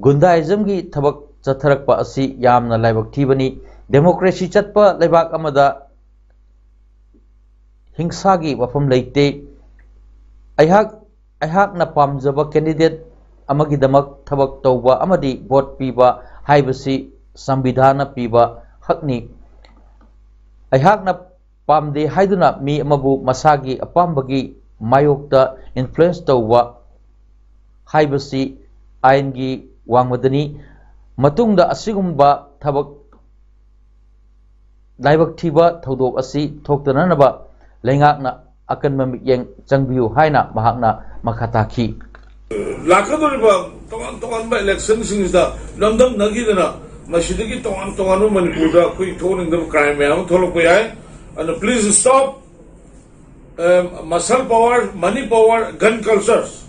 ꯒꯨꯟꯗꯥꯏꯖꯝꯒꯤ ꯊꯕꯛ ꯆꯠꯊꯔꯛꯄ ꯑꯁꯤ ꯌꯥꯝꯅ ꯂꯥꯏꯕꯛ ꯊꯤꯕꯅꯤ꯫ Democracy ꯆꯠꯄ ꯂꯩꯕꯥꯛ ꯑꯃꯗ ꯍꯤꯡꯁꯥꯒꯤ ꯋꯥꯐꯝ ꯂꯩꯇꯦ꯫ ꯑꯩꯍꯥꯛ, ꯑꯩꯍꯥꯛꯅ ꯄꯥꯝꯖꯕ candidate ꯑꯃꯒꯤꯗꯃꯛ ꯊꯕꯛ ꯇꯧꯕ ꯑꯃꯗꯤ vote ꯄꯤꯕ ꯍꯥꯏꯕꯁꯤ ꯁꯪꯕꯤꯙꯥꯟꯅ ꯄꯤꯕ ꯍꯛꯅꯤ꯫ ꯑꯩꯍꯥꯛꯅ ꯄꯥꯝꯗꯦ ꯍꯥꯏꯗꯨꯅ ꯃꯤ ꯑꯃꯕꯨ ꯃꯁꯥꯒꯤ ꯑꯄꯥꯝꯕꯒꯤ ꯃꯥꯌꯣꯛꯇ influence ꯇꯧꯕ ꯍꯥꯏꯕꯁꯤ ꯑꯥꯏꯟꯒꯤ ꯋꯥꯡꯃꯗꯅꯤ꯫ ꯃꯇꯨꯡꯗ ꯑꯁꯤꯒꯨꯝꯕ ꯊꯕꯛ, ꯂꯥꯏꯕꯛ ꯊꯤꯕ ꯊꯧꯗꯣꯛ ꯑꯁꯤ ꯊꯣꯛꯇꯅꯅꯕ ꯂꯩꯉꯥꯛꯅ ꯑꯀꯟꯕ ꯃꯤꯠꯌꯦꯡ ꯆꯪꯕꯤꯌꯨ ꯍꯥꯏꯅ ꯃꯍꯥꯛꯅ ꯃꯈꯥ ꯇꯥꯈꯤ꯫ ꯂꯥꯛꯀꯗꯧꯔꯤꯕ ꯇꯣꯉꯥꯟ ꯇꯣꯉꯥꯟꯕ election ꯁꯤꯡꯁꯤꯗ ꯂꯝꯗꯝꯅꯈꯤꯗꯅ ꯃꯁꯤꯗꯒꯤ ꯇꯣꯉꯥꯟ ꯇꯣꯉꯥꯟꯕ ꯃꯅꯤꯄꯨꯔꯗ ꯑꯩꯈꯣꯏ ꯊꯣꯛꯍꯟꯅꯤꯡꯗꯕ crime ꯃꯌꯥꯝ ꯑꯃ ꯊꯣꯛꯂꯛꯄ ꯌꯥꯏ꯫ ꯑꯗꯨꯅ please stop, um, muscle power, money power, gun cultures꯫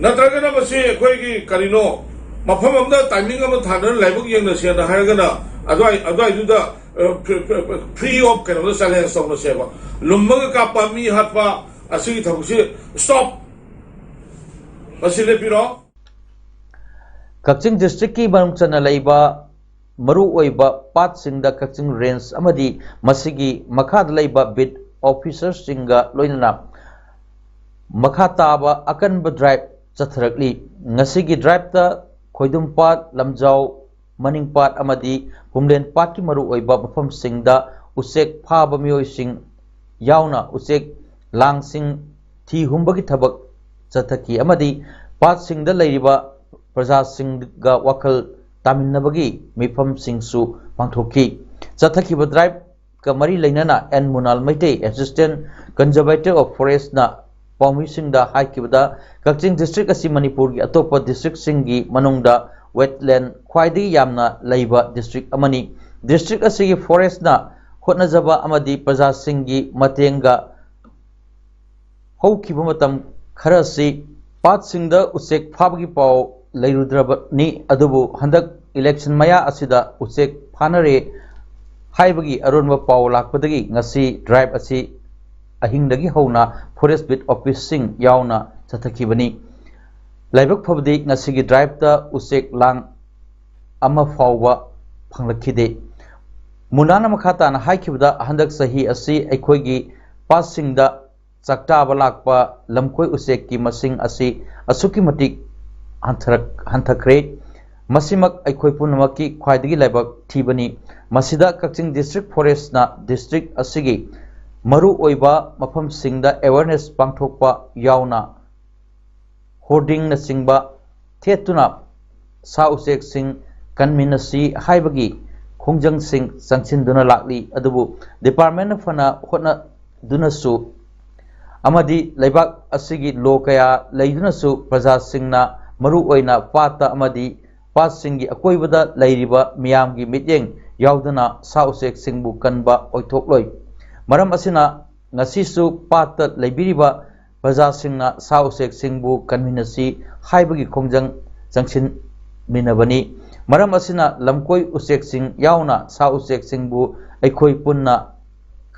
ꯅꯠꯇ꯭ꯔꯒꯅ ꯃꯁꯤ ꯑꯩꯈꯣꯏꯒꯤ ꯀꯔꯤꯅꯣ, ꯃꯐꯝ ꯑꯃꯗ timing ꯑꯃ ꯊꯥꯅꯔ ꯂꯥꯏꯕꯛ ꯌꯦꯡꯅꯁꯦꯅ ꯍꯥꯏꯔꯒꯅ ꯑꯗꯨꯋꯥꯏ, ꯑꯗꯨꯋꯥꯏꯗꯨꯗ, uh, free of ꯀꯩꯅꯣꯗ challenge ꯇꯧꯅꯁꯦꯕ꯫ ꯂꯨꯝꯃꯒ ꯀꯥꯞꯄ, ꯃꯤ ꯍꯥꯠꯄ, ꯑꯁꯤꯒꯤ ꯊꯕꯛꯁꯤ stop꯫ ꯃꯁꯤ ꯂꯦꯞꯄꯤꯔꯣ꯫ ꯀꯛꯆꯤꯡ district ꯀꯤ ꯃꯅꯨꯡ ꯆꯟꯅ ꯂꯩꯕ ꯃꯔꯨꯑꯣꯏꯕ ꯄꯥꯠꯁꯤꯡꯗ ꯀꯛꯆꯤꯡ range ꯑꯃꯗꯤ ꯃꯁꯤꯒꯤ ꯃꯈꯥꯗ ꯂꯩꯕ beat officer ꯁꯤꯡꯒ ꯂꯣꯏꯅꯅ ꯃꯈꯥ ꯇꯥꯕ ꯑꯀꯟꯕ drive ꯆꯠꯊꯔꯛꯂꯤ꯫ ꯉꯁꯤꯒꯤ drive ꯇ ꯈꯣꯏꯗꯨꯝꯄꯥꯠ, ꯂꯝꯖꯥꯎ, ꯃꯅꯤꯡꯄꯥꯠ ꯑꯃꯗꯤ ꯄꯨꯝꯂꯦꯟ ꯄꯥꯠꯀꯤ ꯃꯔꯨꯑꯣꯏꯕ ꯃꯐꯝꯁꯤꯡꯗ ꯎꯆꯦꯛ ꯐꯥꯕ ꯃꯤꯑꯣꯏꯁꯤꯡ ꯌꯥꯎꯅ ꯎꯆꯦꯛ ꯂꯥꯡꯁꯤꯡ ꯊꯤ ꯍꯨꯝꯕꯒꯤ ꯊꯕꯛ ꯆꯠꯊꯈꯤ ꯑꯃꯗꯤ ꯄꯥꯠꯁꯤꯡꯗ ꯂꯩꯔꯤꯕ ꯄ꯭ꯔꯖꯥꯁꯤꯡꯒ ꯋꯥꯈꯜ ꯇꯥꯃꯤꯟꯅꯕꯒꯤ ꯃꯤꯐꯝꯁꯤꯡꯁꯨ ꯄꯥꯡꯊꯣꯛꯈꯤ꯫ ꯆꯠꯊꯈꯤꯕ drive ꯀ ꯃꯔꯤ ꯂꯩꯅꯅ N Munal Meitei, Assistant Conservator of Forest ꯅ ꯄꯥꯎꯃꯤꯁꯤꯡꯗ ꯍꯥꯏꯈꯤꯕꯗ, ꯀꯛꯆꯤꯡ district ꯑꯁꯤ ꯃꯅꯤꯄꯨꯔꯒꯤ ꯑꯇꯣꯞꯄ district ꯁꯤꯡꯒꯤ ꯃꯅꯨꯡꯗ wetland ꯈ꯭ꯋꯥꯏꯗꯒꯤ ꯌꯥꯝꯅ ꯂꯩꯕ district ꯑꯃꯅꯤ꯫ District ꯑꯁꯤꯒꯤ forest ꯅ ꯍꯣꯠꯅꯖꯕ ꯑꯃꯗꯤ ꯄ꯭ꯔꯖꯥꯁꯤꯡꯒꯤ ꯃꯇꯦꯡꯒ ꯍꯧꯈꯤꯕ ꯃꯇꯝ ꯈꯔ ꯑꯁꯤ ꯄꯥꯠꯁꯤꯡꯗ ꯎꯆꯦꯛ ꯐꯥꯕꯒꯤ ꯄꯥꯎ ꯂꯩꯔꯨꯗ꯭ꯔꯕꯅꯤ, ꯑꯗꯨꯕꯨ ꯍꯟꯗꯛ election ꯃꯌꯥ ꯑꯁꯤꯗ ꯎꯆꯦꯛ ꯐꯥꯅꯔꯦ ꯍꯥꯏꯕꯒꯤ ꯑꯔꯣꯟꯕ ꯄꯥꯎ ꯂꯥꯛꯄꯗꯒꯤ ꯉꯁꯤ drive ꯑꯁꯤ ꯑꯍꯤꯡꯗꯒꯤ ꯍꯧꯅ forest beat office ꯁꯤꯡ ꯌꯥꯎꯅ ꯆꯠꯊꯈꯤꯕꯅꯤ꯫ ꯂꯥꯏꯕꯛ ꯐꯕꯗꯤ ꯉꯁꯤꯒꯤ drive ꯇ ꯎꯆꯦꯛ ꯂꯥꯡ ꯑꯃ ꯐꯥꯎꯕ ꯐꯪꯂꯛꯈꯤꯗꯦ꯫ ꯃꯨꯅꯥꯅ ꯃꯈꯥ ꯇꯥꯅ ꯍꯥꯏꯈꯤꯕꯗ, ꯍꯟꯗꯛ ꯆꯍꯤ ꯑꯁꯤ ꯑꯩꯈꯣꯏꯒꯤ ꯄꯥꯠꯁꯤꯡꯗ ꯆꯥꯛꯇꯥꯕ ꯂꯥꯛꯄ ꯂꯝꯀꯣꯏ ꯎꯆꯦꯛꯀꯤ ꯃꯁꯤꯡ ꯑꯁꯤ ꯑꯁꯨꯛꯀꯤ ꯃꯇꯤꯛ ꯍꯟꯊꯔꯛ-, ꯍꯟꯊꯈ꯭ꯔꯦ꯫ ꯃꯁꯤꯃꯛ ꯑꯩꯈꯣꯏ ꯄꯨꯝꯅꯃꯛꯀꯤ ꯈ꯭ꯋꯥꯏꯗꯒꯤ ꯂꯥꯏꯕꯛ ꯊꯤꯕꯅꯤ꯫ ꯃꯁꯤꯗ ꯀꯛꯆꯤꯡ district forest ꯅ district ꯑꯁꯤꯒꯤ ꯃꯔꯨ ꯑꯣꯏꯕ ꯃꯐꯝꯁꯤꯡꯗ awareness ꯄꯥꯡꯊꯣꯛꯄ ꯌꯥꯎꯅ hoarding ꯅꯆꯤꯡꯕ ꯊꯦꯠꯇꯨꯅ ꯁꯥ ꯎꯆꯦꯛꯁꯤꯡ ꯀꯟꯃꯤꯟꯅꯁꯤ ꯍꯥꯏꯕꯒꯤ ꯈꯣꯡꯖꯪꯁꯤꯡ ꯆꯪꯁꯤꯟꯗꯨꯅ ꯂꯥꯛꯂꯤ꯫ ꯑꯗꯨꯕꯨ department ꯅ ꯐꯅ ꯍꯣꯠꯅꯗꯨꯅꯁꯨ ꯑꯃꯗꯤ ꯂꯩꯕꯥꯛ ꯑꯁꯤꯒꯤ law ꯀꯌꯥ ꯂꯩꯗꯨꯅꯁꯨ ꯄ꯭ꯔꯖꯥꯁꯤꯡꯅ ꯃꯔꯨ ꯑꯣꯏꯅ ꯄꯥꯠꯇ ꯑꯃꯗꯤ ꯄꯥꯠꯁꯤꯡꯒꯤ ꯑꯀꯣꯏꯕꯗ ꯂꯩꯔꯤꯕ ꯃꯤꯌꯥꯝꯒꯤ ꯃꯤꯠꯌꯦꯡ ꯌꯥꯎꯗꯅ ꯁꯥ ꯎꯆꯦꯛꯁꯤꯡꯕꯨ ꯀꯟꯕ ꯑꯣꯏꯊꯣꯛꯂꯣꯏ꯫ ꯃꯔꯝ ꯑꯁꯤꯅ ꯉꯁꯤꯁꯨ ꯄꯥꯠꯇ ꯂꯩꯕꯤꯔꯤꯕ ꯄ꯭ꯔꯖꯥꯁꯤꯡꯅ ꯁꯥ ꯎꯆꯦꯛꯁꯤꯡꯕꯨ ꯀꯟꯃꯤꯟꯅꯁꯤ ꯍꯥꯏꯕꯒꯤ ꯈꯣꯡꯖꯪ ꯆꯪꯁꯤꯟꯃꯤꯟꯅꯕꯅꯤ꯫ ꯃꯔꯝ ꯑꯁꯤꯅ ꯂꯝꯀꯣꯏ ꯎꯆꯦꯛꯁꯤꯡ ꯌꯥꯎꯅ ꯁꯥ ꯎꯆꯦꯛꯁꯤꯡꯕꯨ ꯑꯩꯈꯣꯏ ꯄꯨꯟꯅ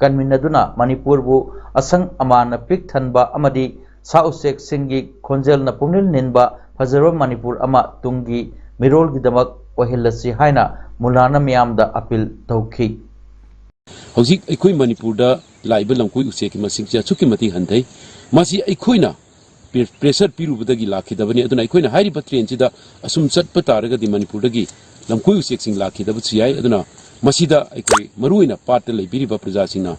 ꯀꯟꯃꯤꯟꯅꯗꯨꯅ ꯃꯅꯤꯄꯨꯔꯕꯨ ꯑꯁꯪ ꯑꯃꯥꯟꯅ ꯄꯤꯛ ꯊꯟꯕ ꯑꯃꯗꯤ ꯁꯥ ꯎꯆꯦꯛꯁꯤꯡꯒꯤ ꯈꯣꯟꯖꯦꯜꯅ ꯄꯨꯛꯅꯤꯡ ꯅꯤꯟꯕ ꯐꯖꯔꯕ ꯃꯅꯤꯄꯨꯔ ꯑꯃ ꯇꯨꯡꯒꯤ ꯃꯤꯔꯣꯜꯒꯤꯗꯃꯛ ꯑꯣꯏꯍꯜꯂꯁꯤ ꯍꯥꯏꯅ ꯃꯨꯂꯥꯅ ꯃꯤꯌꯥꯝꯗ appeal ꯇꯧꯈꯤ꯫ ꯍꯧꯖꯤꯛ ꯑꯩꯈꯣꯏ ꯃꯅꯤꯄꯨꯔꯗ ꯂꯥꯛꯏꯕ ꯂꯝꯀꯣꯏ ꯎꯆꯦꯛꯀꯤ ꯃꯁꯤꯡꯁꯦ ꯑꯁꯨꯛꯀꯤ ꯃꯇꯤꯛ ꯍꯟꯊꯩ꯫ ꯃꯁꯤ ꯑꯩꯈꯣꯏꯅ ꯄ꯭ꯔꯦ-, pressure ꯄꯤꯔꯨꯕꯗꯒꯤ ꯂꯥꯛꯈꯤꯗꯕꯅꯤ꯫ ꯑꯗꯨꯅ ꯑꯩꯈꯣꯏꯅ ꯍꯥꯏꯔꯤꯕ trend ꯁꯤꯗ ꯑꯁꯨꯝ ꯆꯠꯄ ꯇꯥꯔꯒꯗꯤ ꯃꯅꯤꯄꯨꯔꯗꯒꯤ ꯂꯝꯀꯣꯏ ꯎꯆꯦꯛꯁꯤꯡ ꯂꯥꯛꯈꯤꯗꯕꯁꯨ ꯌꯥꯏ꯫ ꯑꯗꯨꯅ ꯃꯁꯤꯗ ꯑꯩꯈꯣꯏ ꯃꯔꯨꯑꯣꯏꯅ ꯄꯥꯠꯇ ꯂꯩꯕꯤꯔꯤꯕ ꯄ꯭ꯔꯖꯥꯁꯤꯡꯅ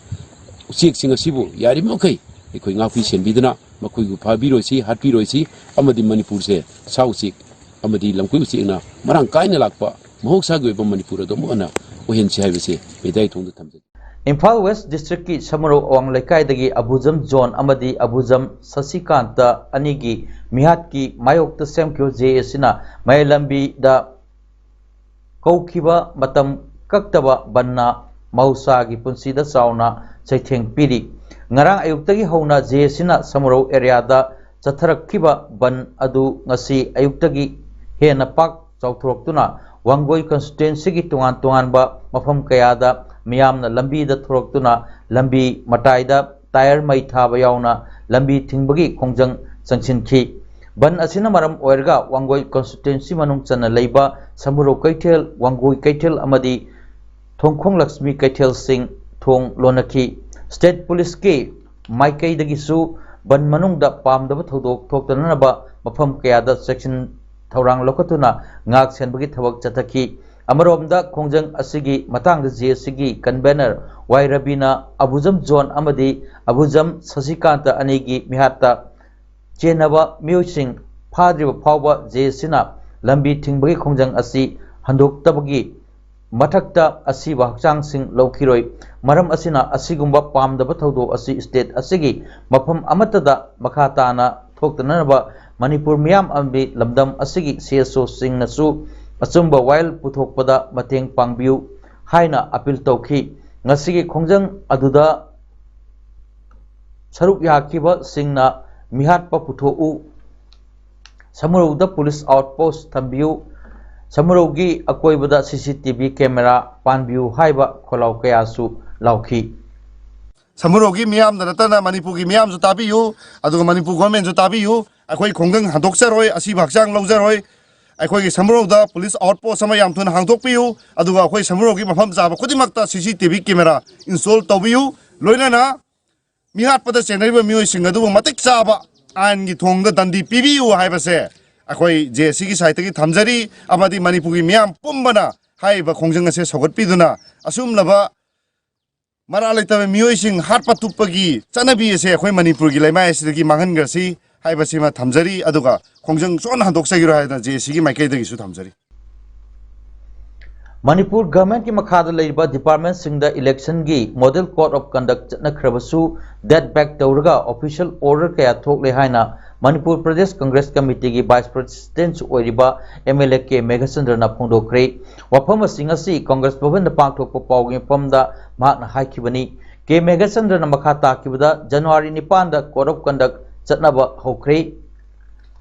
ꯎꯆꯦꯛꯁꯤꯡ ꯑꯁꯤꯕꯨ ꯌꯥꯔꯤꯕꯃꯈꯩ ꯑꯩꯈꯣꯏ ꯉꯥꯛꯄꯤ ꯁꯦꯟꯕꯤꯗꯨꯅ ꯃꯈꯣꯏꯕꯨ ꯐꯥꯕꯤꯔꯣꯏꯁꯤ, ꯍꯥꯠꯄꯤꯔꯣꯏꯁꯤ, ꯑꯃꯗꯤ ꯃꯅꯤꯄꯨꯔꯁꯦ ꯁꯥ ꯎꯆꯦꯛ ꯑꯃꯗꯤ ꯂꯝꯀꯣꯏ ꯎꯆꯦꯛꯅ ꯃꯔꯥꯡ ꯀꯥꯏꯅ ꯂꯥꯛꯄ ꯃꯍꯧꯁꯥꯒꯤ ꯑꯣꯏꯕ ꯃꯅꯤꯄꯨꯔ ꯑꯗꯨ ꯑꯃꯨꯛ ꯍꯟꯅ ꯑꯣꯏꯍꯟꯁꯤ ꯍꯥꯏꯕꯁꯦ ꯃꯤꯗꯥꯏ ꯊꯣꯡꯗ ꯊꯝꯖꯒꯦ꯫ ꯏꯝꯐꯥꯜ ꯋꯦꯁ ꯗꯤꯁꯇ꯭ꯔꯤꯛꯀꯤ ꯁꯃꯨꯔꯧ ꯑꯋꯥꯡ ꯂꯩꯀꯥꯏꯗꯒꯤ ꯑꯕꯨꯖꯝ ꯖꯣꯟ ꯑꯃꯗꯤ ꯑꯕꯨꯖꯝ ꯁꯁꯤꯀꯥꯟꯇ ꯑꯅꯤꯒꯤ ꯃꯤꯍꯥꯠꯀꯤ ꯃꯥꯌꯣꯛꯇ ꯁꯦꯝꯈꯤꯕ ꯖꯦ ꯑꯦꯁꯤꯅ ꯃꯌꯥꯏ ꯂꯝꯕꯤꯗ ꯀꯧꯈꯤꯕ ꯃꯇꯝ ꯀꯛꯇꯕ ꯕꯟꯅ ꯃꯍꯧꯁꯥꯒꯤ ꯄꯨꯟꯁꯤꯗ ꯆꯥꯎꯅ ꯆꯩꯊꯦꯡ ꯄꯤꯔꯤ꯫ ꯉꯔꯥꯡ ꯑꯌꯨꯛꯇꯒꯤ ꯍꯧꯅ ꯖꯦ ꯑꯦꯁꯤꯅ ꯁꯃꯨꯔꯧ ꯑꯦꯔꯤꯌꯥꯗ ꯆꯠꯊꯔꯛꯈꯤꯕ ꯕꯟ ꯑꯗꯨ ꯉꯁꯤ ꯑꯌꯨꯛꯇꯒꯤ ꯍꯦꯟꯅ ꯄꯥꯛ ꯆꯥꯎꯊꯣꯔꯛꯇꯨꯅ ꯋꯥꯡꯒꯣꯏ ꯀꯟꯁꯇꯤꯇ꯭ꯋꯦꯟꯁꯤꯒꯤ ꯇꯣꯉꯥꯟ ꯇꯣꯉꯥꯟꯕ ꯃꯐꯝ ꯀꯌꯥꯗ ꯃꯤꯌꯥꯝꯅ ꯂꯝꯕꯤꯗ ꯊꯣꯔꯛꯇꯨꯅ ꯂꯝꯕꯤ ꯃꯇꯥꯏꯗ ꯇꯥꯌꯔ ꯃꯩ ꯊꯥꯕ ꯌꯥꯎꯅ ꯂꯝꯕꯤ ꯊꯤꯡꯕꯒꯤ ꯈꯣꯡꯖꯪ ꯆꯪꯁꯤꯟꯈꯤ꯫ ꯕꯟ ꯑꯁꯤꯅ ꯃꯔꯝ ꯑꯣꯏꯔꯒ ꯋꯥꯡꯒꯣꯏ ꯀꯟꯁꯇꯤꯇ꯭ꯋꯦꯟꯁꯤ ꯃꯅꯨꯡ ꯆꯟꯅ ꯂꯩꯕ ꯁꯃꯨꯔꯧ ꯀꯩꯊꯦꯜ, ꯋꯥꯡꯒꯣꯏ ꯀꯩꯊꯦꯜ ꯑꯃꯗꯤ ꯊꯣꯡꯈꯣꯡ ꯂꯛꯁꯃꯤ ꯀꯩꯊꯦꯜꯁꯤꯡ ꯊꯣꯡ ꯂꯣꯟꯅꯈꯤ꯫ ꯁ꯭ꯇꯦꯠ ꯄꯨꯂꯤꯁꯀꯤ ꯃꯥꯏꯀꯩꯗꯒꯤꯁꯨ ꯕꯟ ꯃꯅꯨꯡꯗ ꯄꯥꯝꯗꯕ ꯊꯧꯗꯣꯛ ꯊꯣꯛꯇꯅꯅꯕ ꯃꯐꯝ ꯀꯌꯥꯗ ꯆꯦꯛꯁꯤꯟ ꯊꯧꯔꯥꯡ ꯂꯧꯈꯠꯇꯨꯅ ꯉꯥꯛ ꯁꯦꯟꯕꯒꯤ ꯊꯕꯛ ꯆꯠꯊꯈꯤ꯫ ꯑꯃꯔꯣꯝꯗ ꯈꯣꯡꯖꯪ ꯑꯁꯤꯒꯤ ꯃꯇꯥꯡꯗ ꯖꯦ ꯑꯦꯁꯤꯒꯤ ꯀꯟꯚꯦꯅꯔ ꯋꯥꯏ ꯔꯕꯤꯅ ꯑꯕꯨꯖꯝ ꯖꯣꯟ ꯑꯃꯗꯤ ꯑꯕꯨꯖꯝ ꯁꯁꯤꯀꯥꯟꯇ ꯑꯅꯤꯒꯤ ꯃꯤꯍꯥꯠꯇ ꯆꯦꯟꯅꯕ ꯃꯤꯑꯣꯏꯁꯤꯡ ꯐꯥꯗ꯭ꯔꯤꯕ ꯐꯥꯎꯕ ꯖꯦ ꯑꯦꯁꯤꯅ ꯂꯝꯕꯤ ꯊꯤꯡꯕꯒꯤ ꯈꯣꯡꯖꯪ ꯑꯁꯤ ꯍꯟꯗꯣꯛꯇꯕꯒꯤ ꯃꯊꯛꯇ ꯑꯁꯤꯕ ꯍꯛꯆꯥꯡꯁꯤꯡ ꯂꯧꯈꯤꯔꯣꯏ꯫ ꯃꯔꯝ ꯑꯁꯤꯅ ꯑꯁꯤꯒꯨꯝꯕ ꯄꯥꯝꯗꯕ ꯊꯧꯗꯣꯛ ꯑꯁꯤ ꯁ꯭ꯇꯦꯠ ꯑꯁꯤꯒꯤ ꯃꯐꯝ ꯑꯃꯠꯇꯗ ꯃꯈꯥ ꯇꯥꯅ ꯊꯣꯛꯇꯅꯅꯕ ꯃꯅꯤꯄꯨꯔ ꯃꯤꯌꯥꯝ ꯑꯃꯗꯤ ꯂꯝꯗꯝ ꯑꯁꯤꯒꯤ ꯁꯤ ꯑꯦꯁ ꯑꯣꯁꯤꯡꯅꯁꯨ ꯑꯆꯨꯝꯕ ꯋꯥꯌꯦꯜ ꯄꯨꯊꯣꯛꯄꯗ ꯃꯇꯦꯡ ꯄꯥꯡꯕꯤꯌꯨ ꯍꯥꯏꯅ ꯑꯄꯤꯜ ꯇꯧꯈꯤ꯫ ꯉꯁꯤꯒꯤ ꯈꯣꯡꯖꯪ ꯑꯗꯨꯗ ꯁꯔꯨꯛ ꯌꯥꯈꯤꯕꯁꯤꯡꯅ ꯃꯤꯍꯥꯠꯄ ꯄꯨꯊꯣꯛꯎ, ꯁꯃꯨꯔꯧꯗ ꯄꯨꯂꯤꯁ ꯑꯥꯎꯠ ꯄꯣꯁ ꯊꯝꯕꯤꯌꯨ, ꯁꯃꯨꯔꯧꯒꯤ ꯑꯀꯣꯏꯕꯗ ꯁꯤ ꯁꯤ ꯇꯤ ꯚꯤ ꯀꯦꯃꯦꯔꯥ ꯄꯥꯟꯕꯤꯌꯨ ꯍꯥꯏꯕ ꯈꯣꯜꯂꯥꯎ ꯀꯌꯥꯁꯨ ꯂꯥꯎꯈꯤ꯫ ꯁꯃꯨꯔꯧꯒꯤ ꯃꯤꯌꯥꯝꯗ ꯅꯠꯇꯅ ꯃꯅꯤꯄꯨꯔꯒꯤ ꯃꯤꯌꯥꯝꯁꯨ ꯇꯥꯕꯤꯌꯨ, ꯑꯗꯨꯒ ꯃꯅꯤꯄꯨꯔ ꯒꯣꯔꯃꯦꯟꯁꯨ ꯇꯥꯕꯤꯌꯨ꯫ ꯑꯩꯈꯣꯏ ꯈꯣꯡꯖꯪ ꯍꯟꯗꯣꯛꯆꯔꯣꯏ, ꯑꯁꯤꯕ ꯍꯛꯆꯥꯡ ꯂꯧꯖꯔꯣꯏ꯫ ꯑꯩꯈꯣꯏꯒꯤ ꯁꯃꯨꯔꯧꯗ ꯄꯨꯂꯤꯁ ꯑꯥꯎꯠ ꯄꯣꯁ ꯑꯃ ꯌꯥꯝ ꯊꯨꯅ ꯍꯥꯡꯗꯣꯛꯄꯤꯌꯨ, ꯑꯗꯨꯒ ꯑꯩꯈꯣꯏ ꯁꯃꯨꯔꯧꯒꯤ ꯃꯐꯝ ꯆꯥꯕ ꯈꯨꯗꯤꯡꯃꯛꯇ ꯁꯤ C T V camera install ꯇꯧꯕꯤꯌꯨ꯫ ꯂꯣꯏꯅꯅ ꯃꯤꯍꯥꯠꯄꯗ ꯆꯦꯟꯅꯔꯤꯕ ꯃꯤꯑꯣꯏꯁꯤꯡ ꯑꯗꯨꯕꯨ ꯃꯇꯤꯛ ꯆꯥꯕ ꯑꯥꯏꯟꯒꯤ ꯊꯣꯡꯗ ꯗꯟꯗꯤ ꯄꯤꯕꯤꯌꯨ ꯍꯥꯏꯕꯁꯦ ꯑꯩꯈꯣꯏ ꯖꯦ ꯑꯦꯁꯤꯒꯤ ꯁꯥꯏꯠꯇꯒꯤ ꯊꯝꯖꯔꯤ꯫ ꯑꯃꯗꯤ ꯃꯅꯤꯄꯨꯔꯒꯤ ꯃꯤꯌꯥꯝ ꯄꯨꯝꯕꯅ ꯍꯥꯏꯔꯤꯕ ꯈꯣꯡꯖꯪ ꯑꯁꯦ ꯁꯧꯒꯠꯄꯤꯗꯨꯅ ꯑꯁꯨꯝꯂꯕ ꯃꯔꯥ ꯂꯩꯇꯕ ꯃꯤꯑꯣꯏꯁꯤꯡ ꯍꯥꯠꯄ ꯇꯨꯞꯄꯒꯤ ꯆꯠꯅꯕꯤ ꯑꯁꯦ ꯑꯩꯈꯣꯏ ꯃꯅꯤꯄꯨꯔꯒꯤ ꯂꯩꯃꯥꯏ ꯑꯁꯤꯗꯒꯤ ꯃꯥꯡꯍꯟꯈ꯭ꯔꯁꯤ ꯍꯥꯏꯕꯁꯤꯃ ꯊꯝꯖꯔꯤ꯫ ꯑꯗꯨꯒ ꯈꯣꯡꯖꯪ ꯁꯣꯟꯅ ꯍꯟꯗꯣꯛꯆꯈꯤꯔꯣꯏ ꯍꯥꯏꯗꯅ ꯖꯦ ꯑꯦ ꯁꯤꯒꯤ ꯃꯥꯏꯀꯩꯗꯒꯤꯁꯨ ꯊꯝꯖꯔꯤ꯫ ꯃꯅꯤꯄꯨꯔ ꯒꯚꯔꯟꯃꯦꯟꯠꯀꯤ ꯃꯈꯥꯗ ꯂꯩꯔꯤꯕ ꯗꯤꯄꯥꯔꯠꯃꯦꯟꯠꯁꯤꯡꯗ ꯏꯂꯦꯛꯁꯟꯒꯤ ꯃꯣꯗꯦꯜ ꯀꯣꯗ ꯑꯣꯐ ꯀꯟꯗꯛ ꯆꯠꯅꯈ꯭ꯔꯕꯁꯨ, ꯗꯦꯠ ꯕꯦꯛ ꯇꯧꯔꯒ ꯑꯣꯐꯤꯁꯤꯌꯦꯜ ꯑꯣꯔꯗꯔ ꯀꯌꯥ ꯊꯣꯛꯂꯦ ꯍꯥꯏꯅ ꯃꯅꯤꯄꯨꯔ ꯄ꯭ꯔꯗꯦꯁ ꯀꯪꯒ꯭ꯔꯦꯁ ꯀꯃꯤꯇꯤꯒꯤ ꯚꯥꯏꯁ ꯄ꯭ꯔꯁꯤꯗꯦꯟꯠꯁꯨ ꯑꯣꯏꯔꯤꯕ ꯑꯦꯝ ꯑꯦꯜ ꯑꯦ ꯀꯦ ꯃꯦꯘꯆꯟꯗ꯭ꯔꯅ ꯐꯣꯡꯗꯣꯛꯈ꯭ꯔꯦ꯫ ꯋꯥꯐꯝ ꯑꯁꯤꯡ ꯑꯁꯤ ꯀꯪꯒ꯭ꯔꯦꯁ ꯚꯕꯟꯗ ꯄꯥꯡꯊꯣꯛꯄ ꯄꯥꯎꯒꯤ ꯃꯤꯐꯝꯗ ꯃꯍꯥꯛꯅ ꯍꯥꯏꯈꯤꯕꯅꯤ꯫ ꯀꯦ ꯃꯦꯘꯆꯟꯗ꯭ꯔꯅ ꯃꯈꯥ ꯇꯥꯈꯤꯕꯗ, ꯖꯅꯋꯥꯔꯤ ꯅꯤꯄꯥꯟꯗ code of conduct ꯆꯠꯅꯕ ꯍꯧꯈ꯭ꯔꯦ꯫